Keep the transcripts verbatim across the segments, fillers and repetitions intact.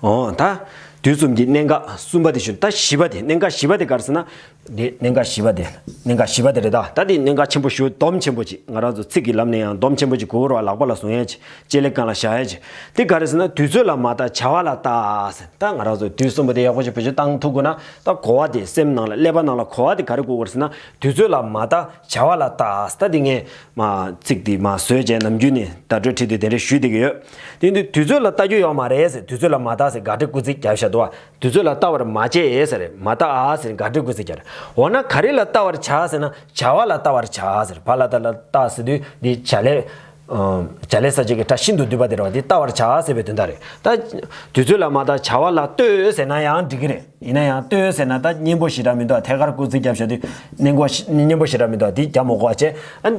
འོ་ད་དུས་གསུམ་གྱི་གནད་འགག་གསུམ་པ་དེ་ཞུ། ད་བཞི་པ་དེ། གནད་འགག་བཞི་པ་དེ་ག་རེ་ཟེར་ན། དེ་གནད་འགག་བཞི་པ་དེ། གནད་འགག་བཞི་པ་དེ་རེད་ད། ད་དེ་གནད་འགག་ཆེན་པོ་ཞེ་པོ་སྡོམ་ཆེན་པོ་ཅིག་ང་རང་ཚོ་ཚིག་གི་ལམ་ནས་ཡང་སྡོམ་ཆེན་པོ་ཅིག་གོ་དགོས་རེད་བ། ལག་པ་ལ་བཟུང་ཡ་ཅིག་ལྕེ་ལེ་རྐང་ལ་བཞག་ཡ་ཅིག་དེ་ག་རེ་ཟེར་ན། དུས་ཚོད་ལ་མ་བརྟག་བྱ་བ་ལ་བརྟག་ཟེར། ད་ང་རང་ཚོ་དུས་གསུམ་པོ་དེ་ཡག་པོ་ཞིག་བེད་སྤྱོད་བཏང་ཐུབ་དགོས་ན། ད་གོ་བ་དེ་སེམས་ནང་ལ། ཀླད་པ་ནང་ལ་གོ་བ་དེ་ག་རེ་དགོས་དགོས་རེད་ཟེར་ན། དུས་ཚོད་ལ་མ་བརྟག་བྱ་བ་ལ་བརྟག་ད་དེ་ངས་མ་ཚིག་དེ་མ་བཟོས་བྱས་ནམ་རྒྱུན་ནས་བརྡ་སྤྲོད་ཁྲིད་དུས་དེ་འདྲ་ཞུས་བསྡད་ཀྱི་ཡོད། དེ་ཡིན་དུས་དུས་ཚོད་ལ་བལྟ་རྒྱུ་ཡོད་མ་རེད་ཟེར། དུས་ཚོད་ལ་མ་བལྟ་ཟེར་དགག་སྒྲའི་སྐུལ་ཚིག་བརྒྱབ་བཞག་འདུག་བ། དུས་ཚོད་ལ་བལྟ་བར་མ་བྱེད་ཟེར། མ་བལྟ་ཨ་ཟེར་དགག་སྒྲའི་སྐུལ་ཚིག་བརྒྱབ་རེད། འོ་ན་ག་རེ་ལ་བལྟ་བར་བྱ་ཟེར་ན། བྱ་བ་ལ་བལྟ་བར་བྱ་ཟེར། བ་ལ་ད་ལ་བལྟ་ཟེར་དུས་འདི་བྱ་ལས། ཨ། བྱ་ལས་ས་བཅད་ཀྱི་སྒྲ་ཤིན་ཏུ་བསྡུས་པ་དེ་རེད་བ། འདི་བལྟ་བར་བྱ་ཟེར་བའི་དོན་དག་རེད། ད་དུས་ཚོད་ལ་མ་བལྟ་བྱ་བ་ལ་ལྟོས་ཟེར་ན་ཡང་འགྲིག་གི་རེད། ཡིན་ན་ཡང་ལྟོས་ཟེར་ན་ད་སྙན་པོ་ཞེ་དྲག་མི་འདུག་ཐད་ཀར་སྐུལ་ཚིག་བརྒྱབ་བཞག་དུས་སྙན་པོ་ཞེ་སྙན་པོ་ཞེ་དྲག་མི་འདུག་འདི་རྒྱབ་མ་དགོས་པ་བྱས། ཨ།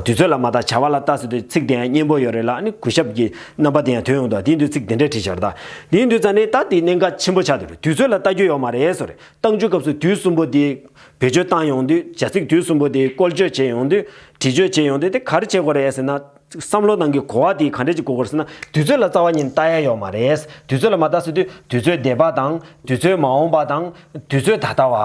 དུས་ཚོད་ལ་མ་བལྟ་བྱ་བ་ལ་བལྟ་ཟེར་དུས་ཚིག་དེ་ཡང་སྙན་པོ་ཡོད་རེད་ལ། ཨ་ནི་གུས་ཞབས་ཀྱི་རྣམ་པ་དེ་ཡང་ཐོན་ཡོང་འདུག་དེ་ཡིན་དུས་ཚིག་དེ་འདྲས་བྲིས་བཞག་རེད་ད། དེ་ཡིན་དུས་ཙང་ནི་ད་དེ་གནད་འགག་ཆེན་པོ་ཆགས་བསྡད་རེད། དུས་ཚོད་ལ་བལྟ་རྒྱུ་ཡོད་མ་རེད་ཟེར་རེད། བཏང་རྒྱུ་སྐབས་སུ་དུས་གསུམ་པོ་དེ་བེད་སྤྱོད་བཏང་ཡོང་དུས། བྱ་ཚིག་དུས་གསུམ་པོ་དེ་བཀོལ་སྤྱོད་བྱས་ཡོང་དུས། བྲིས་བརྗོད་བྱས་ཡོང་དུས་དེ་ག་རེ་བྱེད་དགོས་རེད་ཟེར་ན། བསམ་བློ་ནང་གི་གོ་བ་དེ་ག་འདྲ་ཅིག་གོ་དགོས་རེད་ཟེར་ན། དུས་ཚོད་ལ་རྩ་བ་ཉིད་ནས་བལྟ་ཡ་ཡོད་མ་རེད། དུས་ཚོད་ལ་མ་བལྟ་ཟེར་དུས་དུས་ཚོད་འདས་པ་དང་། དུས་ཚོད་མ་འོངས་པ་དང་། དུས་ཚོད་ད་ལྟ་བ།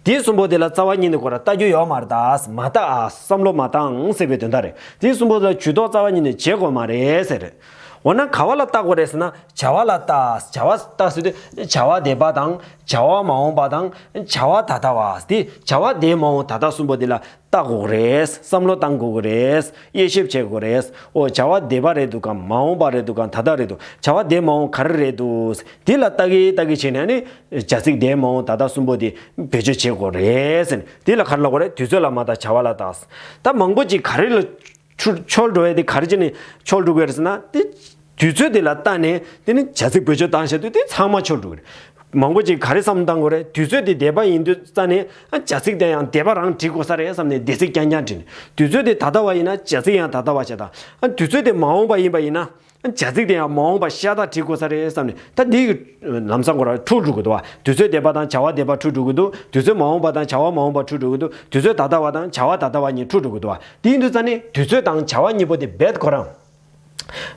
དེ་གསུམ་པོ་དེ་ལ་རྩ་བ་ཉིད་ནས་ཁོ་རང་བལྟ་རྒྱུ་ཡོད་མ་རེད་ད། མ་བལྟ་ཨ། བསམ་བློ་མ་བཏང་ཟེར་བའི་དོན་དག་རེད། དེ་གསུམ་པོ་ལ་ཇུས་གཏོགས་རྩ་བ་ཉིད་ནས་བྱེད་དགོས་མ་རེད་ཟེར། འོ་ན་ག་བ་ལ་བལྟ་དགོས་རེད་ཟེར་ན། བྱ་བ་ལ་བལྟ། བྱ་བ་བལྟ་ཟེར་དུས་བྱ་བ་འདས་པ་དང་། བྱ་བ་མ་འོངས་པ་དང་། བྱ་བ་ད་ལྟ་བ། དེ་བྱ་བ་འདས་མ་འོངས་ད་ལྟ་གསུམ་པོ་དེ་ལ་བལྟ་དགོས་རེད། བསམ་བློ་བཏང་དགོས་ཀྱི་རེད། དབྱེ་ཞིབ་བྱེད་དགོས་རེད། ཨོ། བྱ་བ་འདས་པ་རེད་འདུག་གམ། མ་འོངས་པ་རེད་འདུག་གམ། ད་ལྟ་རེད་འདུག་བྱ་བ་འདས་མ་འོངས་ག་རེ་རེད་འདུག་དེ་ལ་ལྟ་གི་ལྟ་གི་བྱས་ནས་ནི། བྱ་ཚིག་འདས་མ་འོངས་ད་ལྟ་གསུམ་པོ་དེ་བེད་སྤྱོད་བྱེད་དགོས་རེད་ཟེར་ནས། དེ་ལ་ག་རེ་ལབ་དགོས་རེད། དུས་ཚོད་ལ་མ་བལྟ་བྱ་བ་ལ་བལྟ། ད་མང་པོ་ཅིག་ག་རེ་ལ་འཆོལ་འཆོལ་འགྲོ་ཡ་དེ་ག་རེ་བྱས་ནས་འཆོལ་འགྲོ་གི་རེད་ཟེར་ན། དེ་དུས་ཚོད་དེ་ལ་བལྟས་ནས་དེ་ནི་བྱ་ཚིག་བེད་སྤྱོད་བཏང་བྱས་དུས་དེ་ཚང་མ་འཆོལ་འགྲོ་གི་རེད། མང་པོ་ཅིག་ག་རེ་བསམ་བཏང་དགོས་རེད། དུས་ཚོད་དེ་འདས་པ་ཡིན་དུས་རྩ་ནས། ཨ། བྱ་ཚིག་དེ་ཡང་འདས་པ་རང་བྲིས་དགོས་ས་རེད་བསམ་ནས་འདས་ཚིག་རྐྱང་རྐྱང་བྲིས་ནས། དུས་ཚོད་དེ་ད་ལྟ་བ་ཡིན་ན་བྱ་ཚིག་ཡང་ད་ལྟ་བ་བྱས་དང་། ཨ། དུས་ཚོད་དེ་མ་འོངས་པ་ཡིན་པ་ཡིན་ན། ཨ། བྱ་ཚིག་དེ་ཡང་མ་འོངས་པ་ཤ་སྟག་བྲིས་དགོས་ས་རེད་བསམ་ནས། ད་འདི་ལམ་སང་ཁོ་རང་འཁྲུལ་འགྲོ་གི་འདུག་བ། དུས་ཚོད་འདས་པ་དང་བྱ་བ་འདས་པ་འཁྲུལ་འགྲོ་གི་འདུག་དུས་ཚོད་མ་འོངས་པ་དང་བྱ་བ་མ་འོངས་པ་འཁྲུལ་འགྲོ་གི་འདུག་དུས་ཚོད་ད་ལྟ་བ་དང་བྱ་བ་ད་ལྟ་བ་གཉིས་འཁྲུལ་འགྲོ་གི་འདུག་བ། དེ་ཡིན་དུས་རྩ་ནས་དུས་ཚོད་དང་བྱ་བ་གཉིས་པོ་དེ་རྦད་ཁོ་རང་།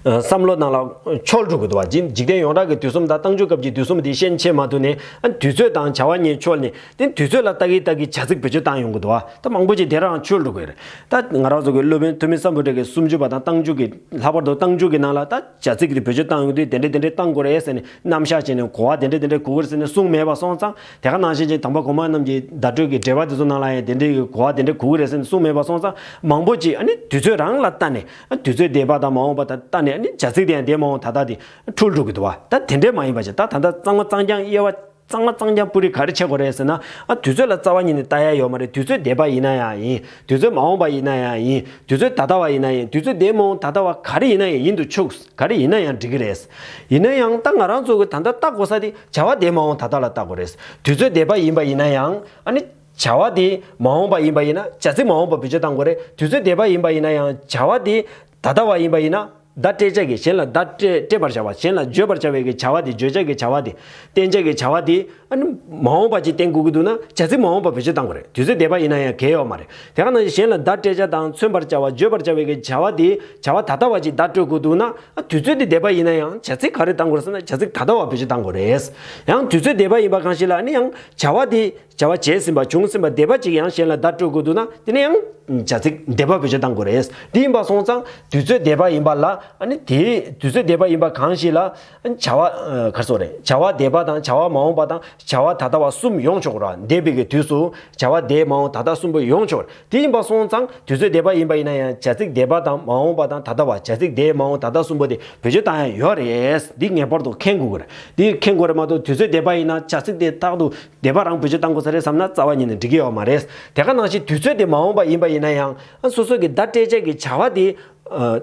ཨ། བསམ་བློ་ནང་ལ་འཆོལ་འགྲོ་གི་འདུག་བ། འཇིག་འཇིག་རྟེན་ཡོངས་གྲགས་ཀྱི་དུས་གསུམ་དང་། རྟགས་འཇུག་སྐབས་ཀྱི་དུས་གསུམ་དེ་ཤན་ཕྱེ་མ་ཐུབ་ནས། ཨ། དུས་ཚོད་དང་བྱ་བ་གཉིས་འཆོལ་ནས། དེ་དུས་ཚོད་ལ་ལྟ་གི་ལྟ་གི་བྱ་ཚིག་བེད་སྤྱོད་བཏང་ཡོང་གི་འདུག་བ། ད་མང་པོ་ཅིག་དེ་རང་འཆོལ་འགྲོ་གི་རེད། ད་ང་རང་ཚོ་གི་སློབ་དཔོན་ཐུ་མི་སམ་བྷོ་ཊ་གི་སུམ་ཅུ་པ་དང་རྟགས་འཇུག་གི། ལྷག་པར་དུ་རྟགས་འཇུག་གི་ནང་ལ་ད་བྱ་ཚིག་དེ་བེད་སྤྱོད་བཏང་ཡོང་དུས་དེ་འདྲས་དེ་འདྲས་བཏང་དགོས་རེད་ཟེར་ནས། རྣམ་གཞག་བྱས་ནས་གོ་བ་དེ་འདྲས་དེ་འདྲས་གོ་དགོས་རེད་ཟེར་ནས་གསུངས་མེད་པ་སོང་ཙང་། དེ་ག་ནང་བཞིན་ཅིག་དམ་པ་གོང་མ་རྣམས་ཀྱི་བརྡ་སྤྲོད་ཀྱི་འགྲེལ་པ་དེ་ཚོ་ནང་ལ་ཡང་དེ་འདྲས་ཀྱི་གོ་བ་དེ་འདྲས་གོ་གི་རེད་ཟེར་ནས་གསུངས་མེད་པ་སོང་ཙང་། མང་པོ་ཅིག་ཨ་ནི་དུས་ཚོད་རང་ལ་ལྟ་ནས། ཨ། དུས་ཚོད་འདས་པ་དང་མ་འོངས་པ་དང་ལྟ་ནས། ཨ་ནི་བྱ་ཚིག་དེ་ཡང་འདས་མ་འོངས་ད་ལྟ་དེ་འཁྲུལ་འགྲོ་གི་འདུག་བ། ད་དེ་འདྲས་མ་ཡིན་པ་ཅིག་ད་ད་ལྟ་གཙང་མ་གཙང་རྐྱང་དབྱེ་བ། གཙང་མ་གཙང་རྐྱང་སྤུ་རིས་ག་རེ་ཕྱེ་དགོས་རེད་ཟེར་ན། ཨ། དུས་ཚོད་ལ་རྩ་བ་ཉིད་ནས་ལྟ་ཡ་ཡོད་མ་རེད། དུས་ཚོད་འདས་པ་ཡིན་ན་ཡང་ཡིན། དུས་ཚོད་མ་འོངས་པ་ཡིན་ན་ཡང་ཡིན། དུས་ཚོད་ད་ལྟ་བ་ཡིན་ན་ཡིན། དུས་ཚོད་འདས་མ་འོངས་ད་ལྟ་བ་ག་རེ་ཡིན་ན་ཡང་ཡིན་དུ་ཆུག་ག་རེ་ཡིན་ན་ཡང་འགྲིག་གི་རེད། ཡིན་ན་ཡང་ད་ང་རང་ཚོ་གི་ད་ལྟ་ལྟ་དགོས་ས་དེ་བྱ་བ་འདས་མ་འོངས་ད་ལྟ་ལ་ལྟ་དགོས་རེད། དུས་ཚོད་འདས་པ་ཡིན་པ་ཡིན་ན་ཡང་། ཨ་ནི་བྱ་བ་དེ་མ་འོངས་པ་ཡིན་པ་ཡིན་ན་བྱ་ཚིག་མ་འོངས་པ་བེད་སྤྱོད་བཏང་དགོས་རེད། དུས་ཚོད་འདས་པ་ཡིན་པ་ཡིན་ན་ཡང་བྱ་བ་དེ་ད་ལྟ་བ་ཡིན་པ་ཡིན་ན། བརྡ་སྤྲད་བྱ་གི་གཞན་ལ་བརྡ་སྤྲད་སྤྲད་པར་བྱ་བ། གཞན་ལ་བརྗོད་པར་བྱ་བའི་གི་བྱ་བ་དེ། བརྗོད་བྱ་གི་བྱ་བ་དེ། བསྟན་བྱ་གི་བྱ་བ་དེ། ཨ་ནི་མ་འོངས་པ་ཅིག་བསྟན་དགོས་ཀྱི་འདུག་ན་བྱ་ཚིག་མ་འོངས་པ་བེད་སྤྱོད་བཏང་དགོས་རེད། དུས་ཚོད་འདས་པ་ཡིན་ན་ཡང་གལ་ཡོད་མ་རེད། དེ་ག་ནང་བཞིན་གཞན་ལ་བརྡ་སྤྲད་བྱ་དང་མཚོན་པར་བྱ་བ། བརྗོད་པར་བྱ་བའི་གི་བྱ་བ་དེ། བྱ་བ་ད་ལྟ་བ་ཅིག་བརྡ་སྤྲོད་དགོས་འདུག་ན། ཨ། དུས་ཚོད་དེ་འདས་པ་ཡིན་ན་ཡང་བྱ་ཚིག་ག་རེ་བཏང་དགོས་རེད་ཟེར་ན། བྱ་ཚིག་ད་ལྟ་བ་བེད་སྤྱོད་བཏང་དགོས་རེད། ཡང་དུས་ཚོད་འདས་པ་ཡིན་པ་གང་ཞིག་ལ། ཨ་ནི་ཡང་བྱ་བ་དེ། བྱ་བ་བྱས་ཟིན་པ། བྱུང་ཟིན་པ། འདས་པ་ཅིག་ཡང་གཞན་ལ་བརྡ་སྤྲོད་དགོས་འདུག་ན། དེ་ནས་ཡང་བྱ་ཚིག་འདས་པ་བེད་སྤྱོད་བཏང་དགོས་རེད། དེ་ཡིན་པ་སོང་ཙང་དུས་ཚོད་འདས་པ་ཡིན་པ་ལ། ཨ་ནི་དེ་དུས་ཚོད་འདས་པ་ཡིན་པ་གང་ཞིག་ལ་བྱ་བ། ཨ། ག་རེ་ཟེར་དགོས་རེད། བྱ་བ་འདས་པ་དང་བྱ་བ་མ་འོངས་པ་དང་བྱ་བ་ད་ལྟ་བ་གསུམ་ཡོང་ཆོག་གི་རེད། འདས་པའི་གི་དུས་སུ་བྱ་བ་འདས་མ་འོངས་ད་ལྟ་གསུམ་པོ་ཡོང་ཆོག་གི་རེད། དེ་ཡིན་པ་སོང་ཙང་དུས་ཚོད་འདས་པ་ཡིན་པ་ཡིན་ན་ཡང་བྱ་ཚིག་འདས་པ་དང་མ་འོངས་པ་དང་ད་ལྟ་བ། བྱ་ཚིག་འདས་མ་འོངས་ད་ལྟ་གསུམ་པོ་དེ་བེད་སྤྱོད་བཏང་ཡ་ཡོད་རེད། འདི་ངེས་པར་དུ་མཁྱེན་དགོས་ཀྱི་རེད། འདི་མཁྱེན་དགོས་རེད་མ་གཏོགས། དུས་ཚོད་འདས་པ་ཡིན་ན་བྱ་ཚིག་དེ་རྟག་ཏུ་འདས་པ་རང་བེད་སྤྱོད་བཏང་དགོས་ས་རེད་བསམ་ན་རྩ་བ་ཉིད་ནས་འགྲིག་གི་ཡོད་མ་རེད། དེ་ག་ནང་བཞིན་དུས་ཚོད་དེ་མ་འོངས་པ་ཡིན་པ་ཡིན་ན་ཡང་། ཨ། སོ་སོ་གི་བརྡ་སྤྲད་བྱ་གི་བྱ་བ་དེ། ཨ།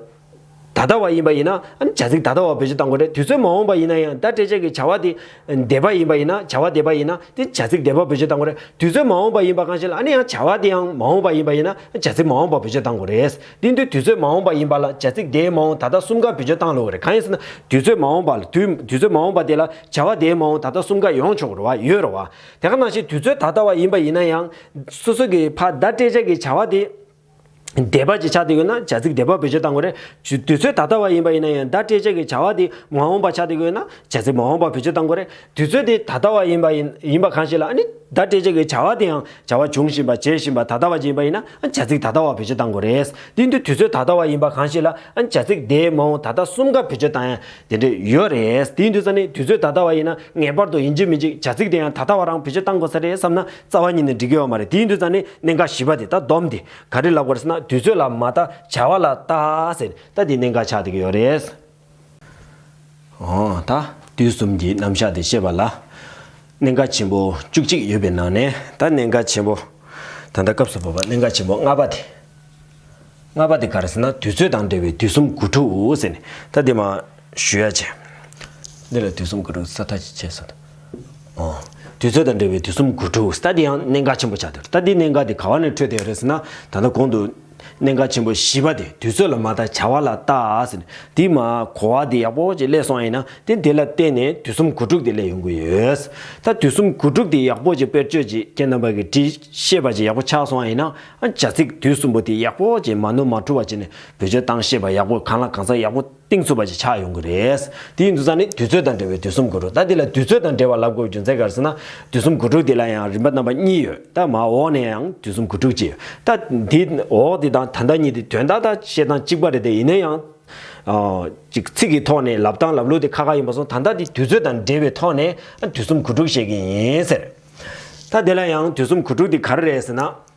ད་ལྟ་བ་ཡིན་པ་ཡིན་ན། ཨ་ནི་བྱ་ཚིག་ད་ལྟ་བ་བེད་སྤྱོད་བཏང་དགོས་རེད། དུས་ཚོད་མ་འོངས་པ་ཡིན་ན་ཡང་བརྡ་སྤྲད་བྱ་གི་བྱ་བ་དེ་འདས་པ་ཡིན་པ་ཡིན་ན། བྱ་བ་འདས་པ་ཡིན་ན་དེ་བྱ་ཚིག་འདས་པ་བེད་སྤྱོད་བཏང་དགོས་རེད། དུས་ཚོད་མ་འོངས་པ་ཡིན་པ་གང་ཞིག་ལ། ཨ་ནི་ཡང་བྱ་བ་དེ་ཡང་མ་འོངས་པ་ཡིན་པ་ཡིན་ན་བྱ་ཚིག་མ་འོངས་པ་བེད་སྤྱོད་བཏང་དགོས་རེད། དེ་ཡིན་དུས་དུས་ཚོད་མ་འོངས་པ་ཡིན་པ་ལ་བྱ་ཚིག་འདས་མ་འོངས་ད་ལྟ་གསུམ་ཀ་བེད་སྤྱོད་བཏང་ལོས་རེད། གང་ཡིན་ཟེར་ན་དུས་ཚོད་མ་འོངས་པ་ལ། དུས་དུས་ཚོད་མ་འོངས་པ་དེ་ལ་བྱ་བ་འདས་མ་འོངས་ད་ལྟ་གསུམ་ཀ་ཡོང་ཆོག་གི་རེད་བ། ཡོད་རེད་བ། དེ་ག་ནང་བཞིན་དུས་ཚོད་ད་ལྟ་བ་ཡིན་པ་ཡིན་ན་ཡང་སོ་སོ་གི་ཕར་བརྡ་སྤྲད་བྱ་གི་བྱ་བ་དེ། འདས་པ་ཅིག་ཆགས་བསྡད་ཡོད་ན་བྱ་ཚིག་འདས་པ་བེད་སྤྱོད་བཏང་དགོས་རེད། དུས་ཚོད་ད་ལྟ་བ་ཡིན་པ་ཡིན་ན་ཡང་ད་སྤྲད་བྱ་གི་བྱ་བ་དེ་མ་འོངས་པ་ཆགས་བསྡད་ཡོད་ན་བྱ་ཚིག་མ་འོངས་པ་བེད་སྤྱོད་བཏང་དགོས་རེད། དུས་ཚོད་དེ་ད་ལྟ་བ་ཡིན་པ་ཡིན་ཡིན་པ་གང་ཞིག་ལ་ཨ་ནི་ད་སྤྲད་བྱ་གི་བྱ་བ་དེ་ཡང་བྱ་བ་བྱུང་བཞིན་པ་བྱེད་བཞིན་པ་ད་ལྟ་བ་ཅིག་ཡིན་པ་ཡིན་ན་བྱ་ཚིག་ད་ལྟ་བ་བེད་སྤྱོད་བཏང་དགོས་རེད། དེ་ཡིན་དུས་དུས་ཚོད་ད་ལྟ་བ་ཡིན་པ་གང་ཞིག་ལ་བྱ་ཚིག་འདས་མ་འོངས་ད་ལྟ་གསུམ་ཀ་བེད་སྤྱོད་བཏང་ཡ་དེ་འདྲ་ཡོད་རེད། དེ་ཡིན་དུས་ཙང་ནས་དུས་ཚོད་ད་ལྟ་བ་ཡིན་ན་ངེས་པར་དུ་ཡིན་གཅིག་མིན་གཅིག་བྱ་ཚིག་དེ་ཡང་ད་ལྟ་བ་རང་བེད་སྤྱོད་བཏང་དགོས་ས་རེད་བསམ་ན་རྩ་བ་ཉིད་ནས་འགྲིག་གི་ཡོད་མ་རེད། དེ་ཡིན་དུས་ཙང་ནས་གནད་འགག་བཞི་པ་དེ་ད་སྡོམ་དེ་ག་རེ་ལབ་དགོས་རེད་ཟེར་ན་དུས་ཚོད་ལ་མ་ལྟ་བྱ་བ་ལ་ལྟ་ཟེར་ད་དེ་གནད་འགག་ཆགས་བསྡད་ཀྱི་ཡོད་རེད། འོ་ད་དུས་གསུམ་གྱི་རྣམ་གཞག་དེ་ཤེས་པ་ལ་གནད་འགག་ཆེན་པོ་བཅུ་གཅིག་ཡོད་པའི་ནང་ནས་ད་གནད་འགག་ཆེན་པོ་ད་ལྟ་སྐབས་སུ་བབ་པ་གནད་འགག་ཆེན་པོ་ལྔ་པ་དེ། ལྔ་པ་དེ་ག་རེ་ཟེར་ན་དུས་ཚོད་དང་འབྲེལ་བའི་དུས་གསུམ་དགུ་ཕྲུགས་ཟེར་ནས་ད་དེ་མ་ཞུ་ཡ་བྱས། འདི་ལ་དུས་གསུམ་དགུ་ཕྲུགས་ས་མཐའ་ཅིག་བྱས་སོང་། ཨོ། དུས་ཚོད་དང་འབྲེལ་བའི་དུས་གསུམ་དགུ་ཕྲུགས་ད་དེ་ཡང་གནད་འགག་ཆེན་པོ་ཆགས་འདུག་ད་དེ་གནད་འགག་དེ་ག་བ་ནས་འཕྲོས་བསྡད་ཡོད་རེད་ཟེར་ན་ད་ལྟ་གོང་དུ་གནད་འགག་ཆེན་པོ་བཞི་པ་དེ་དུས་ཚོད་ལ་མ་ལྟ་བྱ་བ་ལ་ལྟ་ཟེར་ནས་དེ་མ་གོ་བ་དེ་ཡག་པོ་ཅིག་སླེབས་སོང་ཡིན་ན་དེ་དེ་ལ་བརྟེན་ནས་དུས་གསུམ་དགུ་ཕྲུགས་དེ་སླེབས་ཡོང་གི་ཡོད། ད་དུས་གསུམ་དགུ་ཕྲུགས་དེ་ཡག་པོ་ཅིག་དཔེར་བརྗོད་ཅིག་ཁྱེད་རྣམ་པ་གིས་བྲིས་ཤེས་པ་ཅིག་ཡག་པོ་ཆགས་སོང་ཡིན་ན། བྱ་ཚིག་དུས་གསུམ་པོ་དེ་ཡག་པོ་ཅིག་མ་ནོར་མ་འཁྲུལ་བ་བྱས་ནས་བེད་སྤྱོད་བཏང་ཤེས་པ་ཡག་པོ་གང་ལ་གང་འཚམ་ཡག་པོ་གཏིང་ཚུགས་པ་ཅིག་ཆགས་ཡོང་གི་རེད། དེ་ཡིན་དུས་ཙང་ནི་དུས་ཚོད་དང་འབྲེལ་བའི་དུས་གསུམ་དགུ་ཕྲུགས་ད་འདི་ལ་དུས་ཚོད་དང་འབྲེལ་བ་ལབ་དགོས་པའི་རྒྱུ་མཚན་ག་རེ་ཟེར་ན་དུས་གསུམ་དགུ་ཕྲུགས་འདི་ལ་ཡང་རིམ་པ་རྣམ་པ་གཉིས་ཡོད་ད་མ་འོག་ནས་ཡང་དུས་གསུམ་དགུ་ཕྲུགས་ཅིག་ཡོད་ད་འདི་འོག་འདི་དང་ད་ལྟ་གཉིས་འདི་དོན་དག་ད་བཤད་སྟངས་གཅིག་པ་རེད་དེ་ཡིན་ན་ཡང་ཅིག་ཚིག་གི་ཐོག་ནས་ལབ་སྟངས་ལབ་ལུགས་དེ་ཁ་ཁ་ཡིན་པ་སོང་ད་ལྟ་འདི་དུས་ཚོད་དང་འབྲེལ་བའི་ཐོག་ནས་དུས་གསུམ་དགུ་ཕྲུགས་བཤད་ཀྱི་ཡིན་ཟེར། ད་དེ་ལ་ཡང་དུས་གསུམ་དགུ་ཕྲུགས་འདི་ག་རེ་རེད་ཟེར་ན།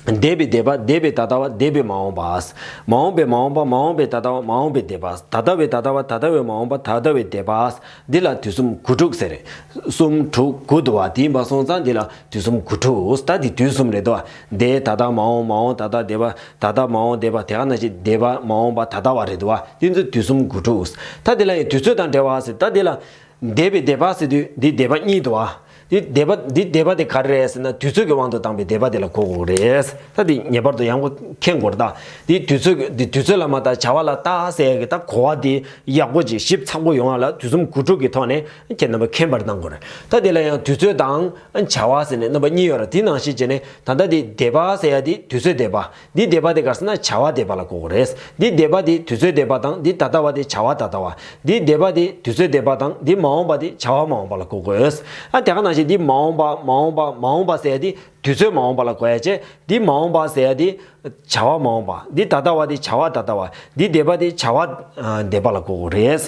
འདས་པའི་འདས་པ། འདས་པའི་ད་ལྟ་བ། འདས་པའི་མ་འོངས་པ། མ་འོངས་པའི་མ་འོངས་པ། མ་འོངས་པའི་ད་ལྟ་བ། མ་འོངས་པའི་འདས་པ། ད་ལྟ་བའི་ད་ལྟ་བ། ད་ལྟ་བའི་མ་འོངས་པ། ད་ལྟ་བའི་འདས་པ། འདི་ལ་དུས་གསུམ་དགུ་ཕྲུགས་ཟེར། གསུམ་དྲུག་དགུ་འདུག་བ། དེ་ཡིན་པ་སོང་ཙང་འདི་ལ་དུས་གསུམ་དགུ་ཕྲུགས། ད་འདི་དུས་གསུམ་རེད་འདུག་བ། འདས་ད་ལྟ་མ་འོངས་མ་འོངས་ད་ལྟ་འདས་པ་ད་ལྟ་མ་འོངས་འདས་པ་དེ་ག་ནང་བཞིན་འདས་པ་མ་འོངས་པ་ད་ལྟ་བ་རེད་འདུག་བ། དེ་ཚོ་དུས་གསུམ་དགུ་ཕྲུགས། ད་འདི་ལ་ཡང་དུས་ཚོད་དང་འབྲེལ་བ་ཟེར་ད་འདི་ལ། འདས་པའི་འདས་པ་ཟེར་དུས་འདི་འདས་པ་གཉིས་འདུག་བ། འདི་འདས་པ་འདི་འདས་པ་དེ་ག་རེ་རེད་ཟེར་ན་དུས་ཚོད་ཀྱི་དབང་དུ་བཏང་བའི་འདས་པ་དེ་ལ་གོ་དགོས་རེད། ད་འདི་ངེས་པར་དུ་ཡང་གོ་མཁྱེན་དགོས་རེད་ད། འདི་དུས་ཚོད་འདི་དུས་ཚོད་ལ་མ་ལྟ་བྱ་བ་ལ་ལྟ་ཟེར་ཡ་གི་ད་གོ་བ་འདི་ཡག་པོ་ཅིག་ཞིབ་ཚགས་པོ་ཡོང་བ་ལ་དུས་གསུམ་དགུ་ཕྲུགས་ཀྱི་ཐོག་ནས་ཁྱེད་རྣམ་པ་མཁྱེན་པར་གནང་དགོས་རེད། ད་འདི་ལ་ཡང་དུས་ཚོད་དང་བྱ་བ་ཟེར་ནས་རྣམ་པ་གཉིས་ཡོད་རེད། དེ་ནང་བཞིན་བྱས་ནས་ད་ལྟ་འདི་འདས་པ་ཟེར་ཡ་འདི་དུས་ཚོད་འདས་པ། འདི་འདས་པ་དེ་ག་རེ་ཟེར་ན་བྱ་བ་འདས་པ་ལ་གོ་དགོས་རེད། འདི་འདས་པ་དེ་དུས་ཚོད་འདས་པ་དང་འདི་ད་ལྟ་བ་དེ་བྱ་བ་ད་ལྟ་བ། འདི་འདས་པ་དེ་དུས་ཚོད་འདས་པ་དང་འདི་མ་འོངས་པ་དེ་བྱ་བ་མ་འོངས་པ་ལ་གོ་དགོས། ཨ་དེ་ག་ནང་བཞིན་འདི་མ་འོངས་པ་མ་འོངས་པ་མ་འོངས་པ་ཟེར་ཡ་དེ་དུས་ཚོད་མ་འོངས་པ་ལ་གོ་ཡ་བྱས། འདི་མ་འོངས་པ་ཟེར་ཡ་དེ་བྱ་བ་མ་འོངས་པ། འདི་ད་ལྟ་བ་དེ་བྱ་བ་ད་ལྟ་བ། འདི་འདས་པ་དེ་བྱ་བ་ཨ་འདས་པ་ལ་གོ་དགོས་རེད།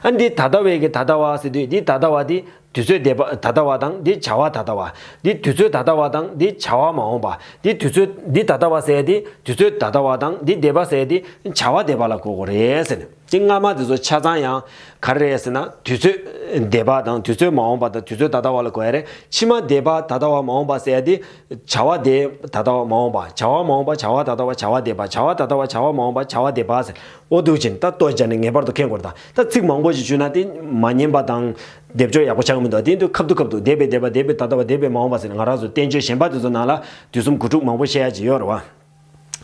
ཨ་འདི་ད་ལྟ་བའི་གི་ད་ལྟ་བ་ཟེར་དུས་འདི་ད་ལྟ་བ་དེ། དུས་ཚོད་འདས་པ་ད་ལྟ་བ་དང་འདི་བྱ་བ་ད་ལྟ་བ། འདི་དུས་ཚོད་ད་ལྟ་བ་དང་འདི་བྱ་བ་མ་འོངས་པ། འདི་དུས་ཚོད་འདི་ད་ལྟ་བ་ཟེར་ཡ་འདི་དུས་ཚོད་ད་ལྟ་བ་དང་འདི་འདས་པ་ཟེར་ཡ་འདི་བྱ་བ་འདས་པ་ལ་གོ་དགོས་རེད་ཟེར་ནས། སྤྱི་སྔ་མ་དེ་ཚོ་ཆ་ཚང་ཡང་ག་རེ་རེད་ཟེར་ན་དུས་ཚོད་འདས་པ་དང་དུས་ཚོད་མ་འོངས་པ་དང་དུས་ཚོད་ད་ལྟ་བ་ལ་གོ་ཡ་རེད། ཕྱི་མ་འདས་པ་ད་ལྟ་བ་མ་འོངས་པ་ཟེར་ཡ་འདི་བྱ་བ་འདས་ད་ལྟ་བ་མ་འོངས་པ། བྱ་བ་མ་འོངས་པ་བྱ་བ་ད་ལྟ་བ་བྱ་བ་འདས་པ། བྱ་བ་ད་ལྟ་བ་བྱ་བ་མ་འོངས་པ་བྱ་བ་འདས་པ་ཟེར། ཨོ་འདུག་ཅིང་ད་ལྟོས་བྱས་ནས་ངེས་པར་དུ་མཁྱེན་དགོས་རེད་ད། ད་ཚིག་མང་པོ་ཞིག་ཞུས་ན་དེ་མ་ཉན་པ་དང་། སྡེབ་སྦྱོར་ཡག་པོ་ཆགས་ཀྱི་མི་འདུག་དེ་དུས་ཁབ་ཏུ་ཁབ་ཏུ་འདས་པའི་འདས་པ། འདས་པའི་ད་ལྟ་བ། འདས་པའི་མ་འོངས་པ་ཟེར་ནས་ང་རང་ཚོ་བསྟན་བཅོས་གཞན་པ་དེ་ཚོ་ནང་ལ་དུས་གསུམ་དགུ་ཕྲུགས་མང་པོ་བཤད་ཡ་ཅིག་ཡོད་རེད་བ།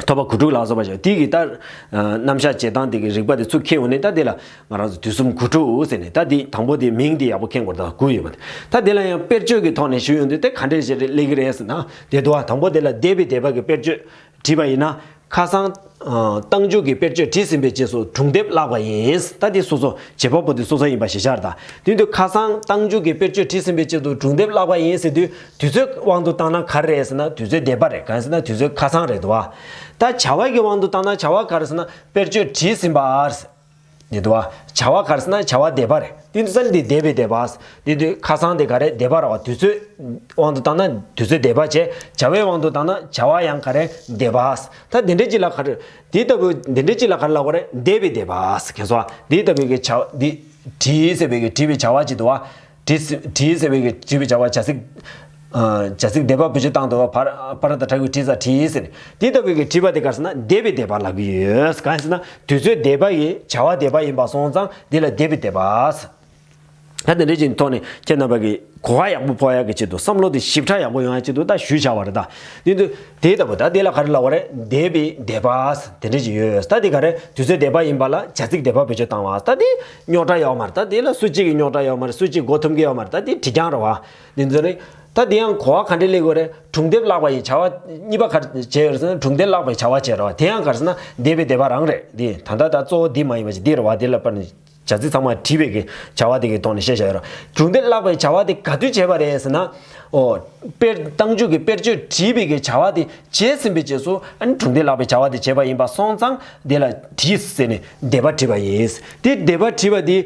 ཐོབ་པ་དགུ་ཕྲུགས་ལ་སོགས་པ་ཞིག་དེ་གི་ད་རྣམ་གཞག་བྱེད་སྟངས་དེ་གི་རིག་པ་དེ་ཚུར་འཁྱེར་ཡོང་ནས་ད་དེ་ལ་ང་རང་ཚོ་དུས་གསུམ་དགུ་ཕྲུགས་ཟེར་ནས་ད་དེ་དང་པོ་དེ་མིང་དེ་ཡག་པོ་མཁྱེན་དགོས་རེད་ད། དགུ་ཡོད་པ་དེ་ད་དེ་ལ་ཡང་དཔེར་བརྗོད་ཀྱི་ཐོག་ནས་ཞུ་ཡོང་དུས་དེ་ག་འདྲས་ཞིག་སླེབས་ཀྱི་རེད་ཟེར་ན་དེ་འདུག་བ། དང་པོ་དེ་ལ་འདས་པའི་འདས་པ་གི་དཔེར་བརྗོད། བྲིས་པ་ཡིན་ན། ཁ་སང་། ཨ། རྟགས་འཇུག་གི་དཔེར་བརྗོད་བྲིས་ཟིན་པའི་རྗེས་སུ་སྒྲུང་དེབ་བཀླགས་པ་ཡིན། ད་འདི་སོ་སོ་བྱེད་པ་པོ་དེ་སོ་སོ་ཡིན་པ་ཞིག་ཤར་ད། དེ་དུས་ཁ་སང་རྟགས་འཇུག་གི་དཔེར་བརྗོད་བྲིས་ཟིན་པའི་རྗེས་སུ་སྒྲུང་དེབ་བཀླགས་པ་ཡིན་ཟེར་དུས་དུས་ཚོད་དབང་དུ་བཏང་ན་ག་རེ་རེད་ཟེར་ན་དུས་ཚོད་འདས་པ་རེད། གང་ཟེར་ན་དུས་ཚོད་ཁ་སང་རེད་འདུག་བ། ད་བྱ་བ་གི་དབང་དུ་བཏང་ན་བྱ་བ་ག་རེ་ཟེར་ན་དཔེར་བརྗོད་བྲིས་ཟིན་པ་རེད། འདི་འདུག་བ། བྱ་བ་ག་རེ་ཟེར་ན་བྱ་བ་འདས་པ་རེད། དེ་དུས་ཙམ་འདི་འདས་པའི་འདས་པ། དེ་དུས་ཁ་སང་དེ་ག་རེ་འདས་པ་རེད་བ། དུས་ཚོད་དབང་དུ་བཏང་ན་དུས་ཚོད་འདས་པ་བྱས། བྱ་བའི་དབང་དུ་བཏང་ན་བྱ་བ་ཡང་ག་རེ་འདས་པ། ད་དེ་འདྲའི་ཅིག་ལ་ག་རེ། དེ་ལྟ་བུ་དེ་འདྲའི་ཅིག་ལ་ག་རེ་ལབ་དགོས་རེད། འདས་པའི་འདས་པ། མཁྱེན་སོང་བ། དེ་ལྟ་བུའི་གི་བྱ་འདི་བྲིས་ཟེར་བའི་གི་བྲིས་པའི་བྱ་བ་ཅིག་འདུག་བ། བྲིས་བྲིས་ཟེར་བའི་གི་བྲིས་པའི་བྱ་བ་བྱ་ཚིག་ཨ། བྱ་ཚིག་འདས་པ་བེད་སྤྱོད་བཏང་འདུག་བ། ཕར་ཕར་དང་ཕྲུ་གུས་བྲིས་ས་བྲིས་ཟེར། དེ་ལྟ་བུའི་གི་བྲིས་པ་དེ་ག་རེ་ཟེར་ན་འདས་པའི་འདས་པ་ལབ་ཀྱི་ཡོད། གང་ཟེར་ན་དུས་ཚོད་འདས་པ་ཡི་བྱ་བ་འདས་པ་ཡིན་པ་སོང་ཙང་འདི་ལ་འདས་པའི་འདས་པ། ད་དེ་འདྲ་ཅིག་ཐོག་ནས་ཁྱེད་རྣམ་པ་གི་གོ་བ་ཡག་པོ་ཕོག་ཡག་གི་ཆེད་དུ་བསམ་བློ་དེ་ཞིབ་ཕྲ་ཡག་པོ་ཡོང་ཡག་ཆེད་དུ་ད་ཞུས་བཞག་པ་རེད་ད། དེ་དུས་དེ་ལྟ་བུ་ད་དེ་ལ་ག་རེ་ལབ་པ་རེད། འདས་པའི་འདས་པ་དེ་འདྲ་ཅིག་ཡོད། ད་དེ་ག་རེ་དུས་ཚོད་འདས་པ་ཡིན་པ་ལ་བྱ་ཚིག་འདས་པ་བེད་སྤྱོད་བཏང་བ། ད་དེ་རྙོག་དྲ་ཡོད་མ་རེད། ད་དེ་ལ་སུ་གཅིག་གི་རྙོག་དྲ་ཡོད་མ་རེད། སུ་གཅིག་མགོ་འཐོམ་གི་ཡོད་མ་རེད། ད་དེ་བྲིས་རྐྱང་རེད་བ། དེ་ཚོ་ནི་ ད་དེ་ཡང་གོ་བ་ག་འདྲས་སླེབས་དགོས་རེད། སྒྲུང་དེབ་བཀླགས་པ་ཡིན། བྱ་བ་གཉིས་པ་ག་རེ་བྱས་ཡོད་རེད་ཟེར་ན། སྒྲུང་དེབ་བཀླགས་པའི་བྱ་བ་བྱས་རེད་བ། དེ་ཡང་ག་རེ་ཟེར་ན་འདས་པའི་འདས་པ་རང་རེད། འདི་ད་ལྟ་ད་གཙོ་བོ་འདི་མ་ཡིན་པ་ཞིག་འདི་རེད་བ། འདི་ལ་དཔེར་ན་བྱ་ཚིག་ཚང་མ་བྲིས་པའི་གི་བྱ་བ་དེ་གི་ཐོག་ནས་བཤད་བཞག་ཡོད་རེད། སྒྲུང་དེབ་བཀླགས་པའི་བྱ་བ་དེ་ག་དུས་བྱས་པ་རེད་ཟེར་ན། ཨོ། དཔེར་རྟགས་འཇུག་གི་དཔེར་བརྗོད་བྲིས་པའི་གི་བྱ་བ་དེ་བྱས་ཟིན་པའི་རྗེས་སུ། ཨ་ནི་སྒྲུང་དེབ་བཀླགས་པའི་བྱ་བ་དེ་བྱས་པ་ཡིན་པ་སོང་ཙང་དེ་ལ་བྲིས་ཟེར་ནས་འདས་པ་བྲིས་པ་ཡིན། དེ་འདས་པ་བྲིས་པ་དེ།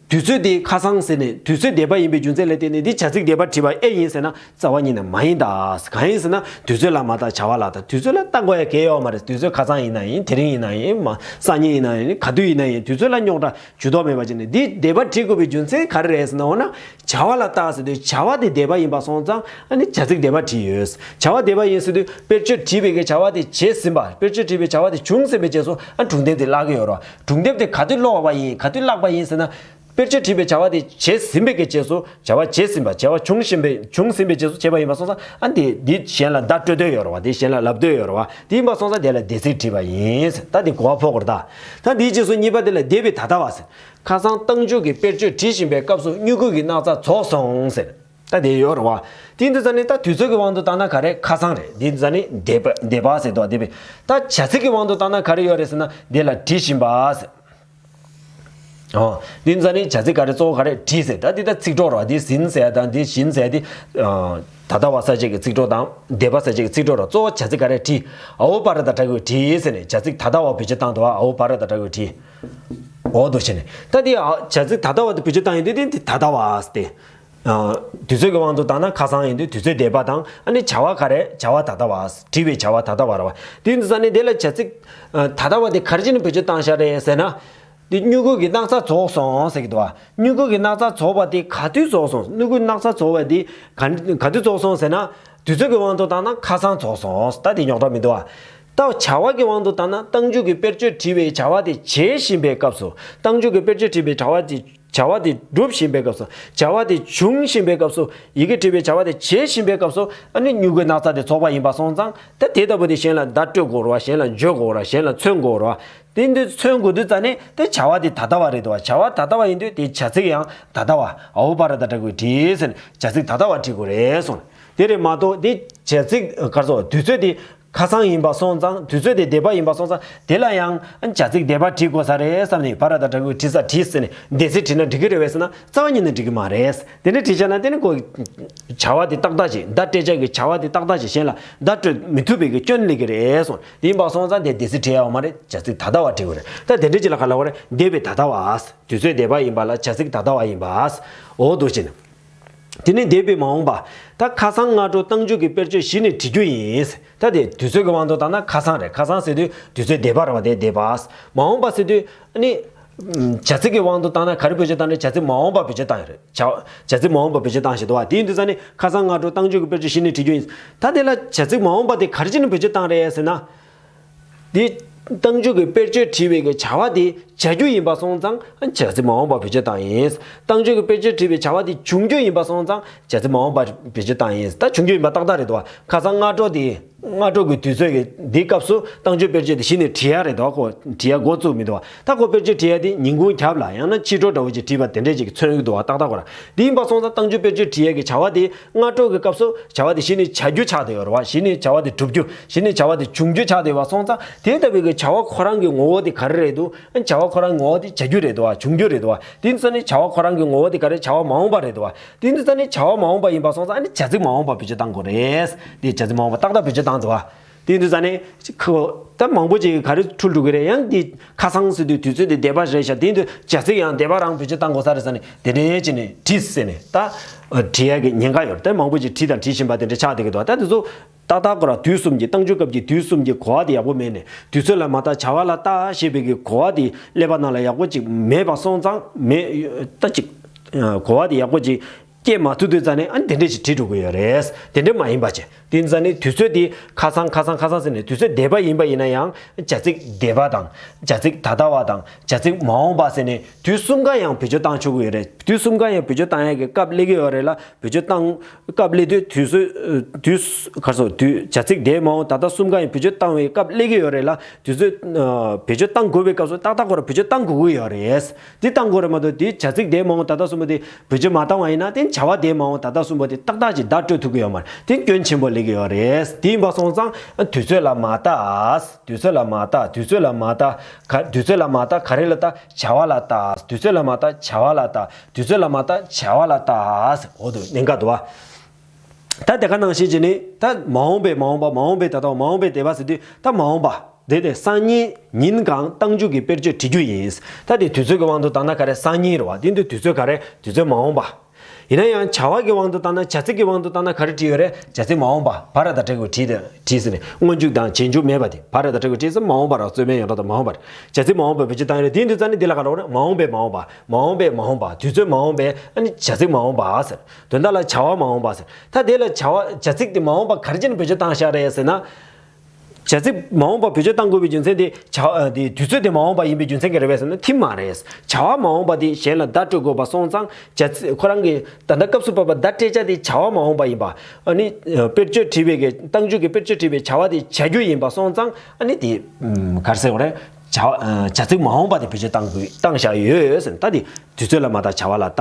དུས་ཚོད་དེ་ཁ་སང་ཟེར་ནས་དུས་ཚོད་འདས་པ་ཡིན་པའི་རྒྱུ་མཚན་ལ་བརྟེན་ནས་འདི་བྱ་ཚིག་འདས་པ་བྲིས་པ་ཨེ་ཡིན་ཟེར་ན་རྩ་བ་ཉིད་ནས་མ་ཡིན་ད། གང་ཡིན་ཟེར་ན་དུས་ཚོད་ལ་མ་ལྟ་བྱ་བ་ལ་ལྟ། དུས་ཚོད་ལ་ལྟ་དགོས་ཡ་གལ་ཡོད་མ་རེད། དུས་ཚོད་ཁ་སང་ཡིན་ན་ཡིན། དེ་རིང་ཡིན་ན་ཡིན། མ་སང་ཉིན་ཡིན་ན་ཡིན། ག་དུས་ཡིན་ན་ཡིན། དུས་ཚོད་ལ་རྙོག་དྲ་ཇུས་གཏོགས་མེད་པ་བྱས་ནས་འདི་འདས་པ་བྲིས་དགོས་པའི་རྒྱུ་མཚན་ག་རེ་རེད་ཟེར་ན། འོ་ན་བྱ་བ་ལ་ལྟ་ཟེར་དུས་བྱ་བ་དེ་འདས་པ་ཡིན་པ་སོང་ཙང་ཨ་ནི་བྱ་ཚིག་འདས་པ་བྲིས་ཡོད། བྱ་བ་འདས་པ་ཡིན་ཟེར་དུས་དཔེར་བརྗོད་བྲིས་པའི་གི་བྱ་བ་དེ་བྱས་ཟིན་པ། དཔེར་བརྗོད་བྲིས་པའི་བྱ་བ་དེ་བྱུང་ཟིན་པའི་རྗེས་སུ་ཨ་སྒྲུང་དེབ་དེ་བཀླག་གི་ཡོད་རེད། སྒྲུང་དེབ་དེ་ག་དུས་ཀློག་པ་ཡིན། ག་དུས་བཀླགས་པ་ཡིན་ཟེར་ན། དཔེར་བརྗོད་བྲིས་པའི་བྱ་བ་དེ་བྱས་ཟིན་པའི་གི་རྗེས་སུ། བྱ་བ་བྱས་ཟིན་པ། བྱ་བ་བྱུང་བཞིན་པའི། བྱུང་ཟིན་པའི་རྗེས་སུ་བྱས་པ་ཡིན་པ་སོང་ཙང་ཨ་འདི་འདི་གཞན་ལ་བརྡ་སྤྲོད་འདོད་ཡོད་རེད་བ། འདི་གཞན་ལ་ལབ་འདོད་ཡོད་རེད་བ། དེ་ཡིན་པ་སོང་ཙང་དེ་ལ་འདས་ཚིག་བྲིས་པ་ཡིན། ད་འདི་གོ་བ་ཕོག་གི་རེད་ད། ད་འདིའི་རྗེས་སུ་གཉིས་པ་དེ་ལ་འདས་པའི་ད་ལྟ་བ་ཟེར། ཁ་སང་རྟགས་འཇུག་གི་དཔེར་བརྗོད་བྲིས་བཞིན་པའི་སྐབས་སུ་མྱུ་གུ་གི་སྣག་ཚ་རྫོགས་སོང་ཟེར། ད་དེ་ཡོད་རེད་བ། དེ་འདི་ཙ་ནི་ད་དུས་ཚོད་ཀྱི་དབང་དུ་བཏང་ན་ག་རེ། ཁ་སང་རེད། འདི་ཙ་ནི་འདས་པ་འདས་པ་ཟེར་དོ། འདས་པའི་ད་བྱ་ཚིག་གི་དབང་དུ་བཏང་ན་ག་རེ་ཡོད་རེད་ཟེར་ན་འདི་ལ་བྲིས་བཞིན་པ་ཟེར། ཨོ། འདི་ཙ་ནི་བྱ་ཚིག་ག་རེ། གཙོ་བོ་ག་རེ། བྲིས་ཟེར། ད་འདི་ད་ཚིག་གྲོགས་རེད་བ། འདི་ཟིན་ཟེར་དང་འདི་བཞིན་ཟེར་འདི། ད་ལྟ་བ་ས་བཅད་ཀྱི་ཚིག་གྲོགས་དང་འདས་པ་ས་བཅད་ཀྱི་ཚིག་གྲོགས་རེད། གཙོ་བོ་བྱ་ཚིག་ག་རེ། བྲིས། ཨའོ་བྷ་ར་ཏ་ཏྲ་གུ་བྲིས་ཟེར་ནས་བྱ་ཚིག་ད་ལྟ་བ་བེད་སྤྱོད་བཏང་འདུག་བ། ཨའོ་བྷ་ར་ཏ་ཏྲ་གུ་བྲིས། འོ་འདུག་བྱས་ནས་ད་འདི་ཨ་བྱ་ཚིག་ད་ལྟ་བ་དེ་བེད་སྤྱོད་བཏང་ཡོང་དུས་དེ་འདི་ད་ལྟ་བ་སྟེ། ཨ། དུས་ཚོད་ཀྱི་དབང་དུ་བཏང་ན་ཁ་སང་ཡིན་དུས་དུས་ཚོད་འདས་པ་དང་། ཨ་ནི་བྱ་བ་ག་རེ། བྱ་བ་ད་ལྟ་བ། བྲིས་པའི་བྱ་བ་ད་ལྟ་བ་རེད་བ། དེ་ཡིན་དུས་ཙ་ནི་དེ་ལ་བྱ་ཚིག་ཨ་ད་ལྟ་བ་དེ་ག་རེ་བྱས་ནས་བེད་སྤྱོད་བཏང་བཞག་རེད་ཟེར་ན། འདི་མྱུ་གུ་གི་སྣག་ཚ་རྫོགས་སོང་ཟེར་གྱི་འདུག་བ། མྱུ་གུ་གི་སྣག་ཚ་རྫོགས་པ་དེ་ག་དུས་རྫོགས་སོང་། མྱུ་གུ་སྣག་ཚ་རྫོགས་པ་དེ་ག་ག་དུས་རྫོགས་སོང་ཟེར་ན། དུས་ཚོད་ཀྱི་དབང་དུ་བཏང་ན་ཁ་སང་རྫོགས་སོང་། ད་དེ་རྙོག་དྲ་མི་འདུག་བ། ད་བྱ་བ་གི་དབང་དུ་བཏང་ན་རྟགས་འཇུག་གི་དཔེར་བརྗོད་བྲིས་པའི་བྱ་བ་དེ་བྱེད་བཞིན་པའི་སྐབས་སུ། རྟགས་འཇུག་གི་དཔེར་བརྗོད་བྲིས་པའི་བྱ་བ་དེ་བྱ་བ་དེ་སྒྲུབ་བཞིན་པའི་སྐབས་སུ། བྱ་བ་དེ་འབྱུང་བཞིན་པའི་སྐབས་སུ། ཡི་གེ་བྲིས་པའི་བྱ་བ་དེ་བྱེད་བཞིན་པའི་སྐབས་སུ། ཨ་ནི་མྱུ་གུའི་སྣག་ཚ་དེ་ཚོགས་པ་ཡིན་པ་སོང་ཙང་ད་དེ་ལྟ་བུ་དེ་གཞན་ལ་བརྡ་སྤྲོད་དགོས་རེད་བ། གཞན་ལ་བརྗོད་དགོས་རེད་བ། གཞན་ལ་མཚོན་དགོས་རེད་བ། དེ་འདི་མཚོན་དགོས་དུས་ཙ་ནས་དེ་བྱ་བ་དེ་ད་ལྟ་བ་རེད་དོ། བྱ་བ་ད་ལྟ་བ་ཡིན་དུས་དེ་བྱ་ཚིག་ཡང་ད་ལྟ་བ། ཨའོ་བྷ་ར་ཏ་ཏྲ་གུ་བྲིས་ཟེར་ནས་བྱ་ཚིག་ད་ལྟ་བ་བྲིས་དགོས་རེད་གསུངས། དེ་རེད་མ་གཏོགས་དེ་བྱ་ཚིག་ག་རེ་ཟེར། དུས་ཚོད་དེ་ཁ་སང་ཡིན་པ་སོང་ཙང་། དུས་ཚོད་དེ་འདས་པ་ཡིན་པ་སོང་ཙང་དེ་ལ་ཡང་བྱ་ཚིག་འདས་པ་བྲིས་དགོས་ས་རེད་བསམ་ནས་བྷ་ར་ཏ་ཏྲ་གུ་བྲིས་ས་བྲིས་ཟེར་ནས་འདས་ཚིག་བྲིས་ན་འགྲིག་གི་རེད་བས་ཟེར་ན་རྩ་བ་ཉིད་ནས་འགྲིག་གི་མ་རེད། དེ་འདྲ་བྲིས་བཞག་ན་དེ་ནི་ཁོ་བྱ་བ་དེ་ཏག་ཏག་ཅིག་བརྡ་སྤྲད་བྱ་གི་བྱ་བ་དེ་ཏག་ཏག་ཅིག་གཞན་ལ་བརྡ་སྤྲོད་མི་ཐུབ་པའི་གི་སྐྱོན་སླེབས་ཀྱི་རེད་གསུངས། དེ་ཡིན་པ་སོང་ཙང་དེ་འདས་ཚིག་བྲིས་ཡ་ཡོད་མ་རེད། བྱ་ཚིག་ད་ལྟ་བ་བྲིས་དགོས་རེད། ད་དེ་འདྲ་ཅིག་ལ་ག་ལབ་དགོས་རེད། འདས་པའི་ད་ལྟ་བ། དུས་ཚོད་འདས་པ་ཡིན་པ་ལ་བྱ་ཚིག་ད་ལྟ་བ་ཡིན་པ། འོ་འདུག་བྱས་ནས། དེ་ནས་འདས་པའི་མ་འོངས་པ། ད་ཁ་སང་སྔ་དྲོ་རྟགས་འཇུག་གི་དཔེར་བརྗོད་གཞི་ནས་བྲི་རྒྱུ་ཡིན། ད་དེ་དུས་ཚོད་ཀྱི་དབང་དུ་བཏང་ན་ཁ་སང་རེད། ཁ་སང་ཟེར་དུས་དུས་ཚོད་འདས་པ་རེད་བ། དེ་འདས་པ། མ་འོངས་པ་ཟེར་དུས་ཨ་ནི། བྱ་ཚིག་གི་དབང་དུ་བཏང་ན་ག་རེ་བེད་སྤྱོད་བཏང་རེད། བྱ་ཚིག་མ་འོངས་པ་བེད་སྤྱོད་བཏང་ཡོད་རེད། བྱ་བྱ་ཚིག་མ་འོངས་པ་བེད་སྤྱོད་བཏང་བཞིན་འདུག་བ། དེ་ཡིན་དུས་ཙ་ནི་ཁ་སང་སྔ་དྲོ་རྟགས་འཇུག་གི་དཔེར་བརྗོད་གཞི་ནས་བྲི་རྒྱུ་ཡིན། ད་དེ་ལ་བྱ་ཚིག་མ་འོངས་པ་དེ་ག་རེ་བྱས་ནས་བེད་སྤྱོད་བཏང་རེད་ཟེར་ན། དེ་རྟགས་འཇུག་གི་དཔེར་བརྗོད་བྲིས་པའི་གི་བྱ་བ་དེ་བྱ་རྒྱུ་ཡིན་པ་སོང་ཙང་བྱ་ཚིག་མ་འོངས་པ་བེད་སྤྱོད་བཏང་ཡིན། རྟགས་འཇུག་གི་དཔེར་བརྗོད་བྲིས་པའི་བྱ་བ་དེ་འབྱུང་རྒྱུ་ཡིན་པ་སོང་ཙང་བྱ་ཚིག་མ་འོངས་པ་བེད་སྤྱོད་བཏང་ཡིན། ད་འབྱུང་རྒྱུ་ཡིན་པ་ཏག་ཏག་རེད་དོ། ཁ་སང་སྔ་དྲོ་དེ། སྔ་དྲོ་གི་དུས་ཚོད་ཀྱི་འདི་སྐབས་སུ་རྟགས་འཇུག་དཔེར་བརྗོད་དེ་གཞི་ནས་བྲི་ཡ་རེད་དོ། ཁོ་བྲི་ཡ་འགོ་བཙུགས་མི་འདུག་བ། ད་ཁོ་དཔེར་བརྗོད་བྲི་ཡ་དེ་ཉིན་གུང་རྒྱབ་ལ་ཡང་ན་ཕྱི་དྲོ་འདྲ་བོ་ཅིག་བྲིས་པ་དེ་འདྲས་ཅིག་མཚོན་གྱི་འདུག་བ། ཏག་ཏག་ཁོ་ར། དེ་ཡིན་པ་སོང་ཙང་རྟགས་འཇུག་དཔེར་བརྗོད་བྲི་ཡ་གི་བྱ་བ་དེ་སྔ་དྲོ་གི་སྐབས་སུ་བྱ་བ་དེ་གཞི་ནས་བྱ་རྒྱུ་ཆགས་བསྡད་ཡོད་རེད་བ། གཞི་ནས་བྱ་བ་དེ་སྒྲུབ་རྒྱུ། གཞི་ནས་བྱ་བ་དེ་འབྱུང་རྒྱུ་ཆགས་བསྡད་པ་སོང་ཙང་དེ་ལྟ་བུའི་གི་བྱ་བ་ཁོ་རང་གི་ངོ་བོ་དེ་ག་རེ་རེད་འདུག་བྱ་བ་ཁོ་རང་ངོ་བོ་དེ་བྱ་རྒྱུ་རེད་དོ། འབྱུང་རྒྱུ་རེད་དོ། དེ་ཡིན་ཙང་ནི་བྱ་བ་ཁོ་རང་གི་ངོ་བོ་དེ་ག་རེ། བྱ་བ་མ་འོངས་པ་རེད་དོ། དེ་ཡིན་ཙང་ནི་བྱ་བ་མ་འོངས་པ་ཡིན་པ་སོང་ཙང་ཨ་ནི་བྱ་ཚིག་མ་འོངས་པ་བེད་སྤྱོད་བཏང་དགོས་རེད། དེ་བྱ་ཚིག་མ་འོངས་པ་ཏག་ཏག་བེད་སྤྱོད་བཏང་འདུག་བ། དེ་ཡིན་དུས་ཙང་ནི་ཁོ་ད་མང་པོ་ཅིག་ག་རེ་འཁྲུལ་འགྲོ་གི་རེད། ཡང་དེ་ཁ་སང་ཟེར་དུས་དུས་ཚོད་དེ་འདས་པ་རེད་ཤག་དེ་ཡིན་དུས་བྱ་ཚིག་ཡང་འདས་པ་རང་བེད་སྤྱོད་བཏང་དགོས་ས་རེད་ཟེར་ནས་དེ་འདྲའི་བྱས་ནས་བྲིས་ཟེར་ནས་ད་བྲི་ཡ་གི་ཉེན་ཁ་ཡོད་རེད། ད་མང་པོ་ཅིག་བྲིས་དང་བྲིས་བཞིན་པ་དེ་འདྲ་ཆགས་བསྡད་ཀྱི་འདུག་ད་དེ་ཚོ། ཏག་ཏག་ཁོ་རང་དུས་གསུམ་གྱི་རྟགས་འཇུག་སྐབས་ཀྱི་དུས་གསུམ་གྱི་གོ་བ་དེ་ཡག་པོ་མེད་ནས་དུས་ཚོད་ལ་མ་ལྟ་བྱ་བ་ལ་ལྟ་ཞེས་པའི་གི་གོ་བ་དེ་ཀླད་པ་ནང་ལ་ཡག་པོ་ཅིག་མེད་པ་སོང་ཙང་མེད་ད་ཅིག་གོ་བ་དེ་ཡག་པོ་ཅིག་སྐྱེ་མ་ཐུབ་དུས་ཙང་ནས་ཨ་ནི་དེ་འདྲས་ཞིག་བྲིས་འགྲོ་གི་ཡོད་རེད། དེ་འདྲས་མ་ཡིན་པ་བྱས། དེ་ཙ་ནི་དུས་ཚོད་དེ་ཁ་སང་ཁ་སང་ཁ་སང་ཟེར་ནས་དུས་ཚོད་འདས་པ་ཡིན་པ་ཡིན་ན་ཡང་བྱ་ཚིག་འདས་པ་དང་བྱ་ཚིག་ད་ལྟ་བ་དང་བྱ་ཚིག་མ་འོངས་པ་ཟེར་ནས་དུས་གསུམ་ཀ་ཡང་བེད་སྤྱོད་བཏང་ཆོག་གི་ཡོད་རེད། དུས་གསུམ་ཀ་ཡང་བེད་སྤྱོད་བཏང་ཡ་གི་སྐབས་སླེབས་ཀྱི་ཡོད་རེད་ལ། བེད་སྤྱོད་བཏང་སྐབས་སླེབས་དུས་དུས་ཚོད་དུས་ག་རེ་ཟེར་དུས་བྱ་ཚིག་འདས་མ་འོངས་ད་ལྟ་གསུམ་ཀ་ཡང་བེད་སྤྱོད་བཏང་བའི་སྐབས་སླེབས་ཀྱི་ཡོད་རེད་ལ། དུས་ཚོད་བེད་སྤྱོད་བཏང་དགོས་པའི་སྐབས་སུ་ཏག་ཏག་ཁོ་རང་བེད་སྤྱོད་བཏང་དགོས་ཀྱི་ཡོད་རེད། འདི་བཏང་དགོས་རེད་མ་གཏོགས་འདི་བྱ་ཚིག་འདས་མ་འོངས་ད་ལྟ་གསུམ་པོ་དེ་བེད་སྤྱོད་མ་བཏང་བ་ཡིན་ན་དེ་བྱ་བ་འདས་མ་འོངས་ད་ལྟ་གསུམ་པོ་དེ་ཏག་ཏག་ཅིག་བརྡ་སྤྲོད་ཐུབ་ཀྱི་ཡོད་མ་རེད། དེ་སྐྱོན་ཆེན་པོ་སླེབས་ཀྱི་ཡོད་རེད། དེ་ཡིན་པ་སོང་ཙང་དུས་ཚོད་ལ་མ་ལྟ། དུས་ཚོད་ལ་མ་ལྟ། དུས་ཚོད་ལ་མ་ལྟ། ག་དུས་ཚོད་ལ་མ་ལྟ་ག་རེ་ལ་ལྟ། བྱ་བ་ལ་ལྟ། དུས་ཚོད་ལ་མ་ལྟ་བྱ་བ་ལ་ལྟ། དུས་ཚོད་ལ་མ་ལྟ་བྱ་བ་ལ་ལྟ། འོ་དུ་གནད་འགག་འདུག་བ། ད་དེ་ག་ནང་བཞིན་བྱས་ནས་ད་མ་འོངས་པའི་མ་འོངས་པ། མ་འོངས་པའི་ད་ལྟ་བ། མ་འོངས་པའི་འདས་པ་ཟེར་དུས་ད་མ་འོངས་པ་དེ་དེ་སང་ཉིན་ཉིན་གང་རྟགས་འཇུག་གི་དཔེར་བརྗོད་བྲི་རྒྱུ་ཡིན། ད་དེ་དུས་ཚོད་ཀྱི་དབང་དུ་བཏང་ན་ག་རེ་སང་ཉིན་རེད་བ། དེ་འདི་དུས་ཚོད་ག་རེ་དུས་ཚོད་མ་འོངས་པ། ཡིན་ན་ཡང་བྱ་བ་གི་དབང་དུ་བཏང་ན་བྱ་ཚིག་གི་དབང་དུ་བཏང་ན་ག་རེ་བྲིས་ཡོད་རེད། བྱ་ཚིག་མ་འོངས་པ་བ་ར་ད་བྲིས་དགོས་བྲིས་ཏེ་བྲིས་ཟིན་ནས་སྔོན་འཇུག་དང་རྗེས་འཇུག་མེད་པ་དེ་བ་ར་ད་བྲིས་དགོས་བྲིས་ཟིན། མ་འོངས་པ་རང་རྩོད་མེད་ཡོངས་གྲགས་དང་མ་འོངས་པ་རེད། བྱ་ཚིག་མ་འོངས་པ་བེད་སྤྱོད་བཏང་ཡོད་རེད། དེ་འདི་ཙ་ནི་འདི་ལ་ག་རེ་རེད། མ་འོངས་པའི་མ་འོངས་པ། མ་འོངས་པའི་མ་འོངས་པ། དུས་ཚོད་མ་འོངས་པའི་ཨ་ནི་བྱ་ཚིག་མ་འོངས་པ་ཟེར། དོན་དག་ལ་བྱ་བ་མ་འོངས་པ་ཟེར། ད་དེ་ལ་བྱ་བ་བྱ་ཚིག་དེ་མ་འོངས་པ་ག་རེ་བྱས་ནས་བེད་སྤྱོད་བཏང་བཞག་རེད་ཟེར་ན། བྱ་ཚིག་མ་འོངས་པ་བེད་སྤྱོད་བཏང་དགོས་པའི་རྒྱུ་མཚན་དེ་བྱ་དེ་དུས་ཚོད་དེ་མ་འོངས་པ་ཡིན་པའི་རྒྱུ་མཚན་གྱིས་རེད་པས་ཟེར་ན་དེ་མ་རེད། བྱ་བ་མ་འོངས་པ་དེ་གཞན་ལ་བརྡ་སྤྲོད་དགོས་པ་སོང་ཙང་བྱ་ཚིག་ཁོ་རང་གི་ད་ལྟ་སྐབས་སུ་བབ་པ་བརྡ་སྤྲད་བྱ་དེ་བྱ་བ་མ་འོངས་པ་ཡིན་པ། ཨ་ནི་དཔེར་བརྗོད་བྲིས་པའི་གི་རྟགས་འཇུག་གི་དཔེར་བརྗོད་བྲིས་པའི་བྱ་བ་དེ་བྱ་རྒྱུ་ཡིན་པ་སོང་ཙང་ཨ་ནི་དེ་ག་རེ་ཟེར་དགོས་རེད། བྱ་བ་བྱ་ཚིག་མ་འོངས་པ་དེ་བེད་སྤྱོད་བཏང་དགོས་བཏང་བཞག་ཡོད་ཟེར། ད་དེ་དུས་ཚོད་ལ་མ་ལྟ་བྱ་བ་ལ་ལྟ།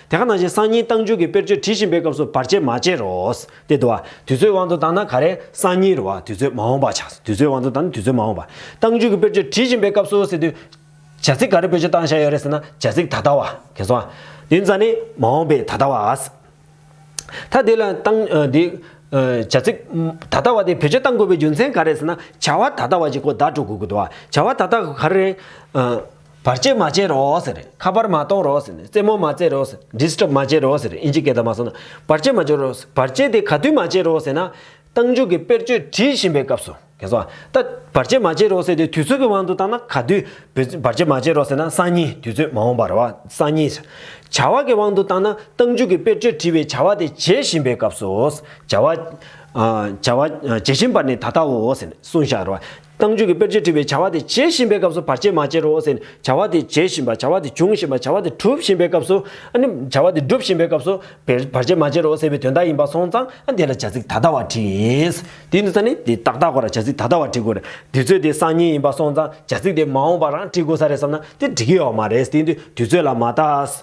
དེ་ག་ནང་བཞིན་སང་ཉིན་རྟགས་འཇུག་གི་དཔེར་བརྗོད་བྲི་བཞིན་པའི་སྐབས་སུ་བར་ཆད་མ་བྱེད་རོགས། དེ་འདུག་བ། དུས་ཚོད་དབང་དུ་བཏང་ན་ག་རེ་སང་ཉིན་རེད་བ། དུས་ཚོད་མ་འོངས་པ་ཆགས། དུས་ཚོད་དབང་དུ་བཏང་ན་དུས་ཚོད་མ་འོངས་པ། རྟགས་འཇུག་གི་དཔེར་བརྗོད་བྲི་བཞིན་པའི་སྐབས་སུ་ཟེར་དུས། བྱ་ཚིག་ག་རེ་བེད་སྤྱོད་བཏང་བཞག་ཡོད་རེད་ཟེར་ན་བྱ་ཚིག་ད་ལྟ་བ། གལ་སོང་ཨ། དེ་ཙ་ནི་མ་འོངས་པའི་ད་ལྟ་བ། ད་དེ་ལ་བཏང་འདི་བྱ་ཚིག་ད་ལྟ་བ་དེ་བེད་སྤྱོད་བཏང་དགོས་པའི་རྒྱུ་མཚན་ག་རེ་ཟེར་ན་བྱ་བ་ད་ལྟ་བ་ཅིག་ཁོ་བརྡ་སྤྲོད་དགོས་ཀྱི་འདུག་བ། བྱ་བ་ད་ལྟ་ག་རེ་རེད། བར་ཆད་མ་བྱེད་རོགས་ཟེར། ཁ་པར་མ་གཏོང་རོགས་ཟེར་ནས། རྩེད་མོ་མ་རྩེད་རོགས་ཟེར། ཌིས་ཊབ་མ་བྱེད་རོགས་ཟེར། ཨིན་ཇི་སྐད་དུ་མ་སོང་ན་བར་ཆད་མ་བྱེད་རོགས་ཟེར། བར་ཆད་དེ་ག་དུས་མ་བྱེད་རོགས་ཟེར་ན། རྟགས་འཇུག་གི་དཔེར་བརྗོད་བྲིས་བཞིན་པའི་སྐབས་སུ། གལ་སོང་ད་བར་ཆད་མ་བྱེད་རོགས་ཟེར་དུས་དུས་ཚོད་ཀྱི་དབང་དུ་བཏང་ན་ག་དུས་བར་ཆད་མ་བྱེད་རོགས་ཟེར་ན་སང་ཉིན། དུས་ཚོད་མ་འོངས་པ་རེད་བ། སང་ཉིན་ཟེར། བྱ་བ་གི་དབང་དུ་བཏང་ན་རྟགས་འཇུག་གི་དཔེར་བརྗོད་བྲིས་པའི་བྱ་བ་དེ་བྱེད་བཞིན་པའི་སྐབས་སུ། བྱ་བ་བྱ་བ་བྱེད་བཞིན་པ་ནི་ད་ལྟའོ་ཟེར་ནས་གསུངས་བཞག་རེད་བ། རྟགས་འཇུག་གི་དཔེར་བརྗོད་བྲིས་པའི་བྱ་བ་དེ་བྱེད་བཞིན་པའི་སྐབས་སུ་བར་ཆད་མ་བྱེད་རོགས་ཟེར་ནས་བྱ་བ་དེ་བྱེད་བཞིན་པ། བྱ་བ་དེ་འབྱུང་བཞིན་པ། བྱ་བ་དེ་གྲུབ་བཞིན་པའི་སྐབས་སུ་ཨ་ནི་བྱ་བ་དེ་འགྲུབ་བཞིན་པའི་སྐབས་སུ་བར་བར་ཆད་མ་བྱེད་རོགས་ཟེར་བའི་དོན་དག་ཡིན་པ་སོང་ཙང་ཨ་དེ་ལ་བྱ་ཚིག་ད་ལྟ་བ་བྲིས། དེ་ཡིན་དུས་ཙ་ནི་དེ་ཏག་ཏག་ཁོ་ར་བྱ་ཚིག་ད་ལྟ་བ་བྲིས་དགོས་རེད། དུས་ཚོད་དེ་སང་ཉིན་ཡིན་པ་སོང་ཙང་བྱ་ཚིག་དེ་མ་འོངས་པ་རང་བྲིས་དགོས་ས་རེད་བསམ་ན་དེ་འགྲིག་གི་ཡོད་མ་རེད། དེ་ཡིན་དུས་དུས་ཚོད་ལ་མ་ལྟ།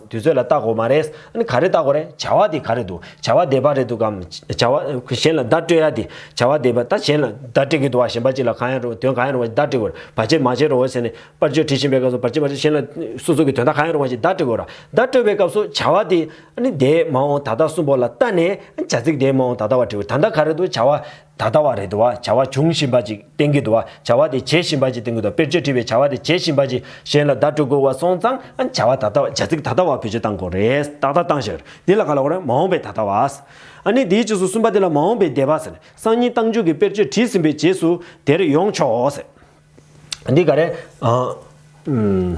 དུས་ཚོད་ལ་ལྟ་དགོས་མ་རེད། ཨ་ནི་ག་རེ་ལྟ་དགོས་རེད། བྱ་བ་དེ་ག་རེ་འདུག་བྱ་བ་འདས་པ་རེད་འདུག་གམ། བྱ་བ་གཞན་ལ་བརྡ་སྤྲོད་ཡ་དེ་བྱ་བ་འདས་པ་ད་གཞན་ལ་བརྡ་སྤྲོད་ཀྱི་འདུག་བ། གཞན་པ་གཅིག་ལ་གང་ཡང་རུང་དོན་གང་ཡང་རུང་བ་བརྡ་སྤྲོད་དགོས་རེད། བར་ཆད་མ་བྱེད་རོགས་ཟེར་ནས་དཔེར་བརྗོད་བྲིས་བཞིན་པའི་སྐབས་སུ་བར་ཆད་མ་བྱེད། གཞན་ལ་སོ་སོ་གི་དོན་དག་གང་ཡང་རུང་བ་ཞིག་བརྡ་སྤྲོད་དགོས་ར། བརྡ་སྤྲོད་པའི་སྐབས་སུ་བྱ་བ་དེ་ཨ་ནི་འདས་མ་འོངས་ད་ལྟ་གསུམ་པོ་ལ་ལྟ་ནས་བྱ་ཚིག་འདས་མ་འོངས་ད་ལྟ་བ་བྲིས། ད་ལྟ་ག་རེ་འདུག་བྱ་བ་ད་ལྟ་བ་རེད་འདུག་བ། བྱ་བ་འབྱུང་བཞིན་པ་ཅིག་བསྟན་གྱི་འདུག་བ། བྱ་བ་དེ་བྱེད་བཞིན་པ་ཅིག་བསྟན་གྱི་འདུག་དཔེར་བརྗོད་བྲིས་པའི་བྱ་བ་དེ་བྱེད་བཞིན་པ་ཅིག་གཞན་ལ་བརྡ་སྤྲོད་དགོས་པ་སོང་ཙང་ཨ་བྱ་བ་ད་ལྟ་བ་བྱ་ཚིག་ད་ལྟ་བ་བེད་སྤྱོད་བཏང་དགོས་རེད། ཏག་ཏག་བཏང་བཞག་རེད། འདི་ལ་ག་ལབ་དགོས་རེད། མ་འོངས་པའི་ད་ལྟ་བ། ཨ་ནི་འདིའི་རྗེས་སུ་གསུམ་པ་དེ་ལ་མ་འོངས་པའི་འདས་པ་ཟེར། སང་ཉིན་རྟགས་འཇུག་གི་དཔེར་བརྗོད་བྲིས་ཟིན་པའི་རྗེས་སུ་དེར་ཡོང་ཆོག་ཟེར། འདི་ག་རེ། ཨ། ཨུམ།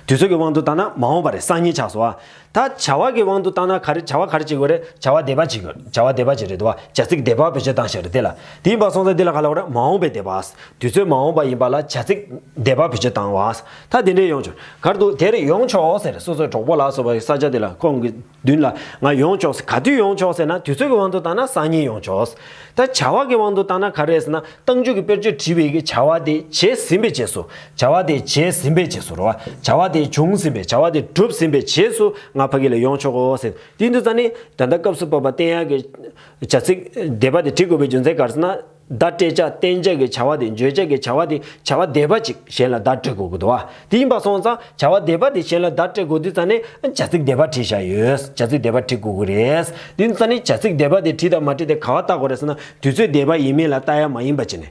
དུས་ཚོད་ཀྱི་དབང་དུ་བཏང་ན་མ་འོངས་པ་རེད། སང་ཉིན་ཆགས་སོང་ཨ། ད་བྱ་བ་གི་དབང་དུ་བཏང་ན་ག་རེ། བྱ་བ་ག་རེ་བྱེད་དགོས་རེད། བྱ་བ་འདས་པ་བྱེད་དགོས། བྱ་བ་འདས་པ་བྱེད་རེད་འདུག་བ། བྱ་ཚིག་འདས་པ་བེད་སྤྱོད་བཏང་བཞག་རེད་དེ་ལ། དེ་ཡིན་པ་སོང་ཙང་འདི་ལ་ག་ལབ་དགོས་རེད། མ་འོངས་པའི་འདས་པ། དུས་ཚོད་མ་འོངས་པ་ཡིན་པ་ལ་བྱ་ཚིག་འདས་པ་བེད་སྤྱོད་བཏང་བ། ད་དེ་འདྲའི་ཡོང་ཆོག་ག་རེ་འདུག་དེར་ཡོང་ཆོག་ཟེར། སོ་སོའི་གྲོགས་པོ་ལ་སོགས་པའི་ས་ཆ་དེ་ལ་ཁོང་གི་མདུན་ལ་ང་ཡོང་ཆོག་ཟེར། ག་དུས་ཡོང་ཆོག་ཟེར་ན་དུས་ཚོད་ཀྱི་དབང་དུ་བཏང་ན་སང་ཉིན་ཡོང་ཆོག་ད་བྱ་བ་གི་དབང་དུ་བཏང་ན་ག་རེ་ཟེར་ན་རྟགས་འཇུག་གི་དཔེར་བརྗོད་བྲིས་པའི་གི་བྱ་བ་དེ་བྱས་ཟིན་པའི་རྗེས་སུ། བྱ་བ་དེ་བྱས་ཟིན་པའི་རྗེས་སུ་རེད་བ། བྱ་བ་དེ་བྱུང་ཟིན་པའི། བྱ་བ་དེ་གྲུབ་ཟིན་པའི་རྗེས་སུ་ང་ཕ་གི་ལ་ཡོང་ཆོག་གོ་ཟེར། དེ་ཡིན་དུས་ཙ་ནི་ད་ལྟ་སྐབས་སུ་བབ་པ་བསྟན་ཡག་གི་བྱ་ཚིག་འདས་པ་དེ་བྲི་དགོས་པའི་རྒྱུ་མཚན་ག་རེ་ཟེར་ན། བརྡ་སྤྲད་བྱ། བསྟན་བྱ་གི་བྱ་བ་དེ། བརྗོད་བྱ་གི་བྱ་བ་དེ། བྱ་བ་འདས་པ་ཅིག་གཞན་ལ་བརྡ་སྤྲད་དགོས་ཀྱི་འདུག་བ། དེ་ཡིན་པ་སོང་ཙང་བྱ་བ་འདས་པ་དེ་གཞན་ལ་བརྡ་སྤྲད་དགོས་དུས་ཙ་ནས་བྱ་ཚིག་འདས་པ་བྲིས་བཞག་ཡོད། བྱ་ཚིག་འདས་པ་བྲིས་དགོས་ཀྱི་རེད། དེ་ཙ་ནས་བྱ་ཚིག་འདས་པ་དེ་བྲིས་དང་མ་བྲིས་དེ་ག་བ་བལྟ་དགོས་རེད་ཟེར་ན་དུས་ཚོད་འདས་པ་ཡིན་མིན་ལ་བལྟ་ཡ་མ་ཡིན་པ་བྱས་ནས།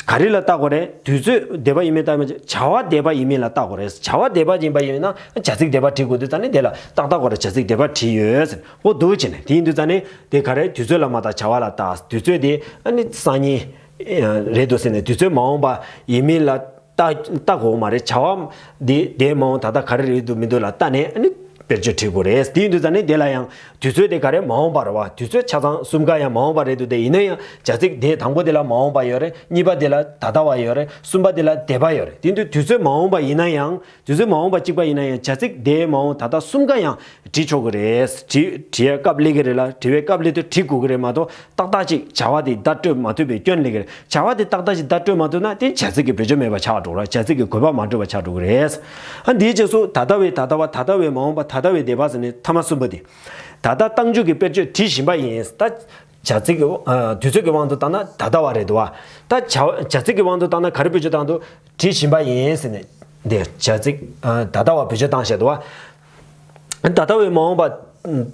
ག་རེ་ལ་བལྟ་དགོས་རེད། དུས་ཚོད་འདས་པ་ཡིན་མིན་བལྟ་མ་བྱས་བྱ་བ་འདས་པ་ཡིན་མིན་ལ་བལྟ་དགོས་རེད། བྱ་བ་འདས་པ་ཡིན་པ་ཡིན་ན་བྱ་ཚིག་འདས་པ་བྲིས་དགོས་དུས་ཙ་ནས་དེ་ལ་ཏག་ཏག་དགོས་རེད། བྱ་ཚིག་འདས་པ་བྲིས་ཡོད་ཟེར། འོ་འདུག་བྱས་ནས་དེ་ཡིན་དུས་ཙ་ནས་དེ་ག་རེ། དུས་ཚོད་ལ་མ་བལྟ་བྱ་བ་ལ་བལྟ། དུས་ཚོད་དེ་ཨ་ནི་སང་ཉིན་རེད་འདུག་ཟེར་ནས་དུས་ཚོད་མ་འོངས་པ་ཡིན་མིན་ལ་བལྟ་བལྟ་དགོས་མ་རེད། བྱ་བ་འདི་འདས་མ་འོངས་ད་ལྟ་ག་རེ་རེད་འདུག་མི་འདུག་ལ་བལྟ་ནས་ཨ་ནི་ དཔེར་བརྗོད་བྲིས་དགོས་རེད། དེ་ཡིན་དུས་ཙང་ནས་དེ་ལ་ཡང་དུས་ཚོད་དེ་ག་རེ་མ་འོངས་པ་རེད་བ། དུས་ཚོད་ཆ་ཚང་གསུམ་ཀ་ཡང་མ་འོངས་པ་རེད་འདུག་དེ་ཡིན་ན་ཡང་བྱ་ཚིག་དེ་དང་པོ་དེ་ལ་མ་འོངས་པ་ཡོད་རེད། གཉིས་པ་དེ་ལ་ད་ལྟ་བ་ཡོད་རེད། གསུམ་པ་དེ་ལ་འདས་པ་ཡོད་རེད། དེ་ཡིན་དུས་དུས་ཚོད་མ་འོངས་པ་ཡིན་ན་ཡང་དུས་ཚོད་མ་འོངས་པ་གཅིག་པ་ཡིན་ན་ཡང་བྱ་ཚིག་འདས་མ་འོངས་ད་ལྟ་གསུམ་ཀ་ཡང་བྲིས་ཆོག་གི་རེད། བྲིས་བྲིས་ཡ་སྐབས་སླེབས་ཀྱི་རེད་ལ། བྲིས་པའི་སྐབས་སླེབས་དུས་བྲིས་དགོས་ཀྱི་རེད་མ་གཏོགས། ཏག་ཏག་ཅིག་བྱ་བ་དེ་བརྡ་སྤྲོད་མ་ཐུབ་པའི་སྐྱོན་སླེབས་ཀྱི་རེད། བྱ་བ་དེ་ཏག་ཏག་ཅིག་བརྡ་སྤྲོད་མ་ཐུབ་ན་དེ་བྱ་ཚིག་གི་བེད་སྤྱོད་མེད་པ་ཆགས་འགྲོ་གི་རེད། བྱ་ཚིག་གི་དགོས་པ་མ་འགྲུབ་པ་ཆགས་འགྲོ་གི་རེད། ཨ་འདིའི་རྗེས་སུ་ད་ལྟ་བའི་ད་ལྟ་བ། ད་ལྟ་བའི་མ་འོངས་པ། ད་ལྟ་བའི་འདས་པ་ཟེར་ནས་ཐ་མ་གསུམ་པོ་དེ། ད་ལྟ་རྟགས་འཇུག་གི་དཔེར་བརྗོད་བྲིས་བཞིན་པ་ཡིན། ད་བྱ་ཚིག་གི་ཨ་དུས་ཚོད་ཀྱི་དབང་དུ་བཏང་ན་ད་ལྟ་བ་རེད་འདུག་བ། ད་བྱ་བྱ་ཚིག་གི་དབང་དུ་བཏང་ན་ག་རེ་བེད་སྤྱོད་བཏང་འདུག་བྲིས་བཞིན་པ་ཡིན་ཟེར་ནས། འདི་བྱ་ཚིག་ཨ་ད་ལྟ་བ་བེད་སྤྱོད་བཏང་བཞག་འདུག་བ། ད་ལྟ་བའི་མ་འོངས་པ་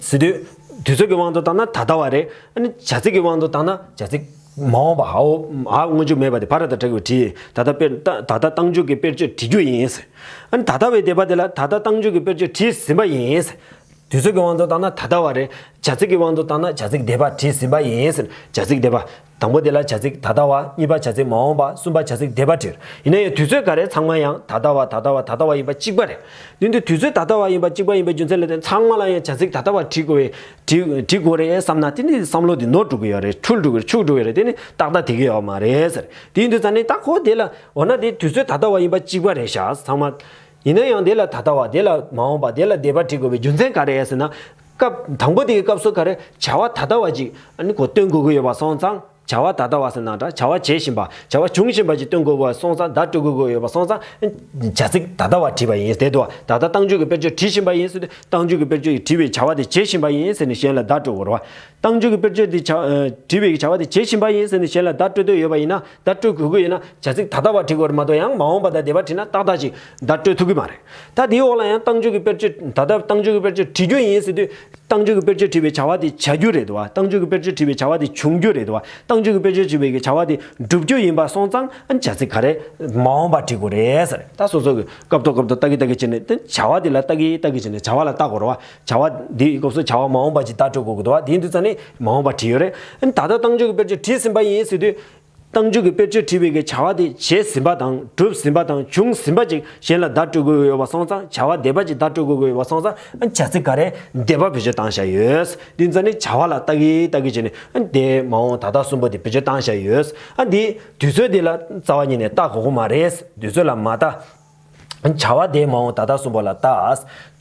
ཟེར་དུས་དུས་ཚོད་ཀྱི་དབང་དུ་བཏང་ན་ད་ལྟ་བ་རེད། ཨ་ནི་བྱ་ཚིག་གི་དབང་དུ་བཏང་ན་བྱ་ཚིག་མ་འོངས་པ། ཧའོ་ཧ་སྔོན་འཇུག་མེད་པ་དེ། ཕ་ར་བཏགས་ཕྲ་གི་བྲིས། ད་ལྟ་དཔེར་ད་ད་ལྟ་རྟགས་འཇུག་གི་དཔེར་བརྗོད་བྲིས་རྒྱུ་ཡིན་ཟེར། ཨ་ནི་ད་ལྟ་བའི་འདས་པ་དེ་ལ་ད་ལྟ་རྟགས་འཇུག་གི་དཔེར་བརྗོད་བྲིས་ཟིན་པ་ཡིན་ཟེར། དུས་ཚོད་ཀྱི་དབང་དུ་བཏང་ན་ད་ལྟ་བ་རེད། བྱ་ཚིག་གི་དབང་དུ་བཏང་ན་བྱ་ཚིག་འདས་པ་བྲིས་ཟིན་པ་ཡིན་ཟེར། བྱ་ཚིག་འདས་པ། དང་པོ་དེ་ལ་བྱ་ཚིག་ད་ལྟ་བ། གཉིས་པ་བྱ་ཚིག་མ་འོངས་པ། གསུམ་པ་བྱ་ཚིག་འདས་པ་བྲིས། ཡིན་ན་ཡང་དུས་ཚོད་ག་རེ་ཚང་མ་ཡང་ད་ལྟ་བ་ད་ལྟ་བ་ད་ལྟ་བ་ཡིན་པ་གཅིག་པ་རེད། དེ་འདི་དུས་ཚོད་ད་ལྟ་བ་ཡིན་པ་གཅིག་པ་ཡིན་པའི་རྒྱུ་མཚན་ལ་བརྟེན་ཚང་མ་ལ་ཡང་བྱ་ཚིག་ད་ལྟ་བ་བྲིས་དགོས་བས། བྲིས་བྲིས་དགོས་རེད་བསམ་ན་དེ་ནི་བསམ་བློ་དེ་ནོར་འགྲོ་གི་ཡོད་རེད། འཁྲུལ་འགྲོ་གི་རེད། འཆུག་འགྲོ་གི་རེད། དེ་ནི་ཏག་ཏག་དེ་གི་ཡོད་མ་རེད་ཟེར། དེ་ཡིན་དུས་ཙང་ནི་ད་ཁོ་དེ་ལ་འོ་ན་དེ་དུས་ཚོད་ད་ལྟ་བ་ཡིན་པ་གཅིག་པ་རེད་ཤག་ཚང་མ། ཡིན་ན་ཡང་དེ་ལ་ད་ལྟ་བ། དེ་ལ་མ་འོངས་པ། དེ་ལ་འདས་པ་བྲིས་དགོས་པའི་རྒྱུ་མཚན་ག་རེ་ཟེར་ན། སྐབས་དང་པོ་དེའི་སྐབས་སུ་ག་རེ་བྱ་བ་ད་ལྟ་བ་ཅིག་ཨ་ནི་ཁོ་སྟོན་དགོས་ཀྱི་ཡོད་པ་སོང་ཙང་། བྱ་བ་ད་ལྟ་བ་ཟེར་ན་འདྲ། བྱ་བ་བྱེད་བཞིན་པ། བྱ་བ་འབྱུང་བཞིན་པ་ཅིག་སྟོན་དགོས་པ་སོང་ཙང་། བརྡ་སྤྲོད་དགོས་ཀྱི་ཡོད་པ་སོང་ཙང་། བྱ་ཚིག་ད་ལྟ་བ་བྲིས་པ་ཡིན། དེ་དུ་བ་ད་ལྟ་རྟགས་འཇུག་གི་དཔེར་བརྗོད་བྲིས་བཞིན་པ་ཡིན་ཟེར་དུས་རྟགས་འཇུག་གི་དཔེར་བརྗོད་བྲིས་པའི་བྱ་བ་དེ་བྱེད་བཞིན་པ་ཡིན་ཟེར་ནས་གཞན་ལ་བརྡ་སྤྲོད་དགོས་རེད་བ། རྟགས་འཇུག་གི་དཔེར་བརྗོད་དེ་བྱ་ཨ་བྲིས་པའི་བྱ་བ་དེ་བྱེད་བཞིན་པ་ཡིན་ཟེར་ནས་གཞན་ལ་བརྡ་སྤྲོད་འདོད་ཡོད་པ་ཡིན་ན། བརྡ་སྤྲོད་དགོས་ཀྱི་ཡོད་ན་བྱ་ཚིག་ད་ལྟ་བ་བྲིས་དགོས་རེད་མ་གཏོགས། ཡང་མ་འོངས་པ་དང་འདས་པ་བྲིས་ན་ཏག་ཏག་ཅིག་བརྡ་སྤྲོད་ཐུབ་ཀྱི་མ་རེད། ད་དེའི་འོག་ལ་ཡང་རྟགས་འཇུག་གི་དཔེར་བརྗོད། ད་ལྟ་རྟགས་འཇུག་གི་དཔེར་བརྗོད་བྲིས་རྒྱུ་ཡིན་ཟེར་དུས་རྟགས་འཇུག་གི་དཔེར་བརྗོད་བྲིས་པའི་བྱ་བ་དེ་བྱ་རྒྱུ་རེད་འདུག་བ། རྟགས་འཇུག་གི་དཔེར་བརྗོད་བྲིས་པའི་བྱ་བ་དེ་འབྱུང་རྒྱུ་རེད་འདུག་བ། རྟགས་འཇུག་གི་དཔེར་བརྗོད་བྲིས་པའི་བྱ་བ་དེ་འགྲུབ་རྒྱུ་ཡིན་པ་སོང་ཙང་། ཨ་ནི་བྱ་ཚིག་ག་རེ་མ་འོངས་པ་བྲིས་དགོས་རེད་ཟེར། ད་སོ་སོ་གི་སྐབས་ཐོག་སྐབས་ཐོག་ལྟ་གི་ལྟ་གི་བྱས་ནས། དེ་བྱ་བ་དེ་ལ་ལྟ་གི་ལྟ་གི་བྱས་ནས་བྱ་བ་ལ་ལྟ་དགོས་རེད་བ། བྱ་བ་འདིའི་སྐབས་སུ་བྱ་བ་མ་འོངས་པ་ཅིག་བརྡ་སྤྲོད་དགོས་ཀྱི་འདུག་བ། དེ་ཡིན་དུས་ཙང་ནི་མ་འོངས་པ་བྲིས་ཡོད་རེད། ཨ་ནི་ད་ལྟ་རྟགས་འཇུག་གི་དཔེར་བརྗོད་བྲིས་ཟིན་པ་ཡིན་ཟེར་དུས། རྟགས་འཇུག་གི་དཔེར་བརྗོད་བྲིས་པའི་གི་བྱ་བ་དེ་བྱས་ཟིན་པ་དང་གྲུབ་ཟིན་པ་དང་འབྱུང་ཟིན་པ་ཅིག་གཞན་ལ་བརྡ་སྤྲོད་དགོས་ཀྱི་ཡོད་པ་སོང་ཙང་། བྱ་བ་འདས་པ་ཅིག་བརྡ་སྤྲོད་དགོས་ཀྱི་ཡོད་པ་སོང་ཙང་། ཨ་བྱ་ཚིག་ག་རེ་འདས་པ་བེད་སྤྱོད་བཏང་བཞག་ཡོད། དེ་ཙང་ནི་བྱ་བ་ལ་ལྟ་གི་ལྟ་གི་བྱས་ནས། ཨ་འདས་མ་འོངས་ད་ལྟ་གསུམ་པོ་དེ་བེད་སྤྱོད་བཏང་བཞག་ཡོད། ཨ་འདི་དུས་ཚོད་འདི་ལ་རྩ་བ་ཉིད་ནས་ལྟ་དགོས་ཀྱི་མ་རེད། དུས་ཚོད་ལ་མ་ལྟ། བྱ་བ་འདས་མ་འོངས་ད་ལྟ་གསུམ་པོ་ལ་ལྟ།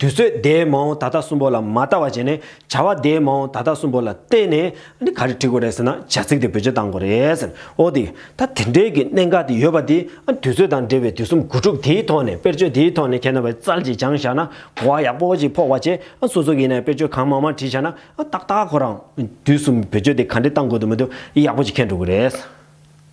དུས་ཚོད་འདས་མ་འོངས་ད་ལྟ་གསུམ་པོ་ལ་མ་ལྟ་བ་བྱས་ནས། བྱ་བ་འདས་མ་འོངས་ད་ལྟ་གསུམ་པོ་ལ་བརྟེན་ནས་ཨ་ནི་ག་རེ་བྲིས་དགོས་རེད་ཟེར་ན། བྱ་ཚིག་དེ་བེད་སྤྱོད་བཏང་དགོས་རེད་ཟེར། འོ་དེ་ད་དེ་འདྲའི་གི་གནད་འགག་དེ་ཡོད་པ་དེ། ཨ་དུས་ཚོད་དང་འབྲེལ་བའི་དུས་གསུམ་དགུ་ཕྲུགས་དེའི་ཐོག་ནས། དཔེར་བརྗོད་དེའི་ཐོག་ནས་ཁྱེད་རྣམ་པས་ཙལ་ཅིག་སྦྱངས་བཞག་ན་གོ་བ་ཡག་པོ་ཅིག་ཕོག་པ་བྱས། ཨ་སོ་སོ་གི་ཡིན་ན་དཔེར་བརྗོད་གང་མང་མང་བྲིས་བཞག་ན། ཨ་ཏག་ཏག་ཁོ་རང་དུས་གསུམ་བེད་སྤྱོད་དེ་ག་འདྲས་བཏང་དགོས་འདུག་མི་འདུག་ཡག་པོ་ཅིག་མཁྱེན་འགྲོ་གི་རེད།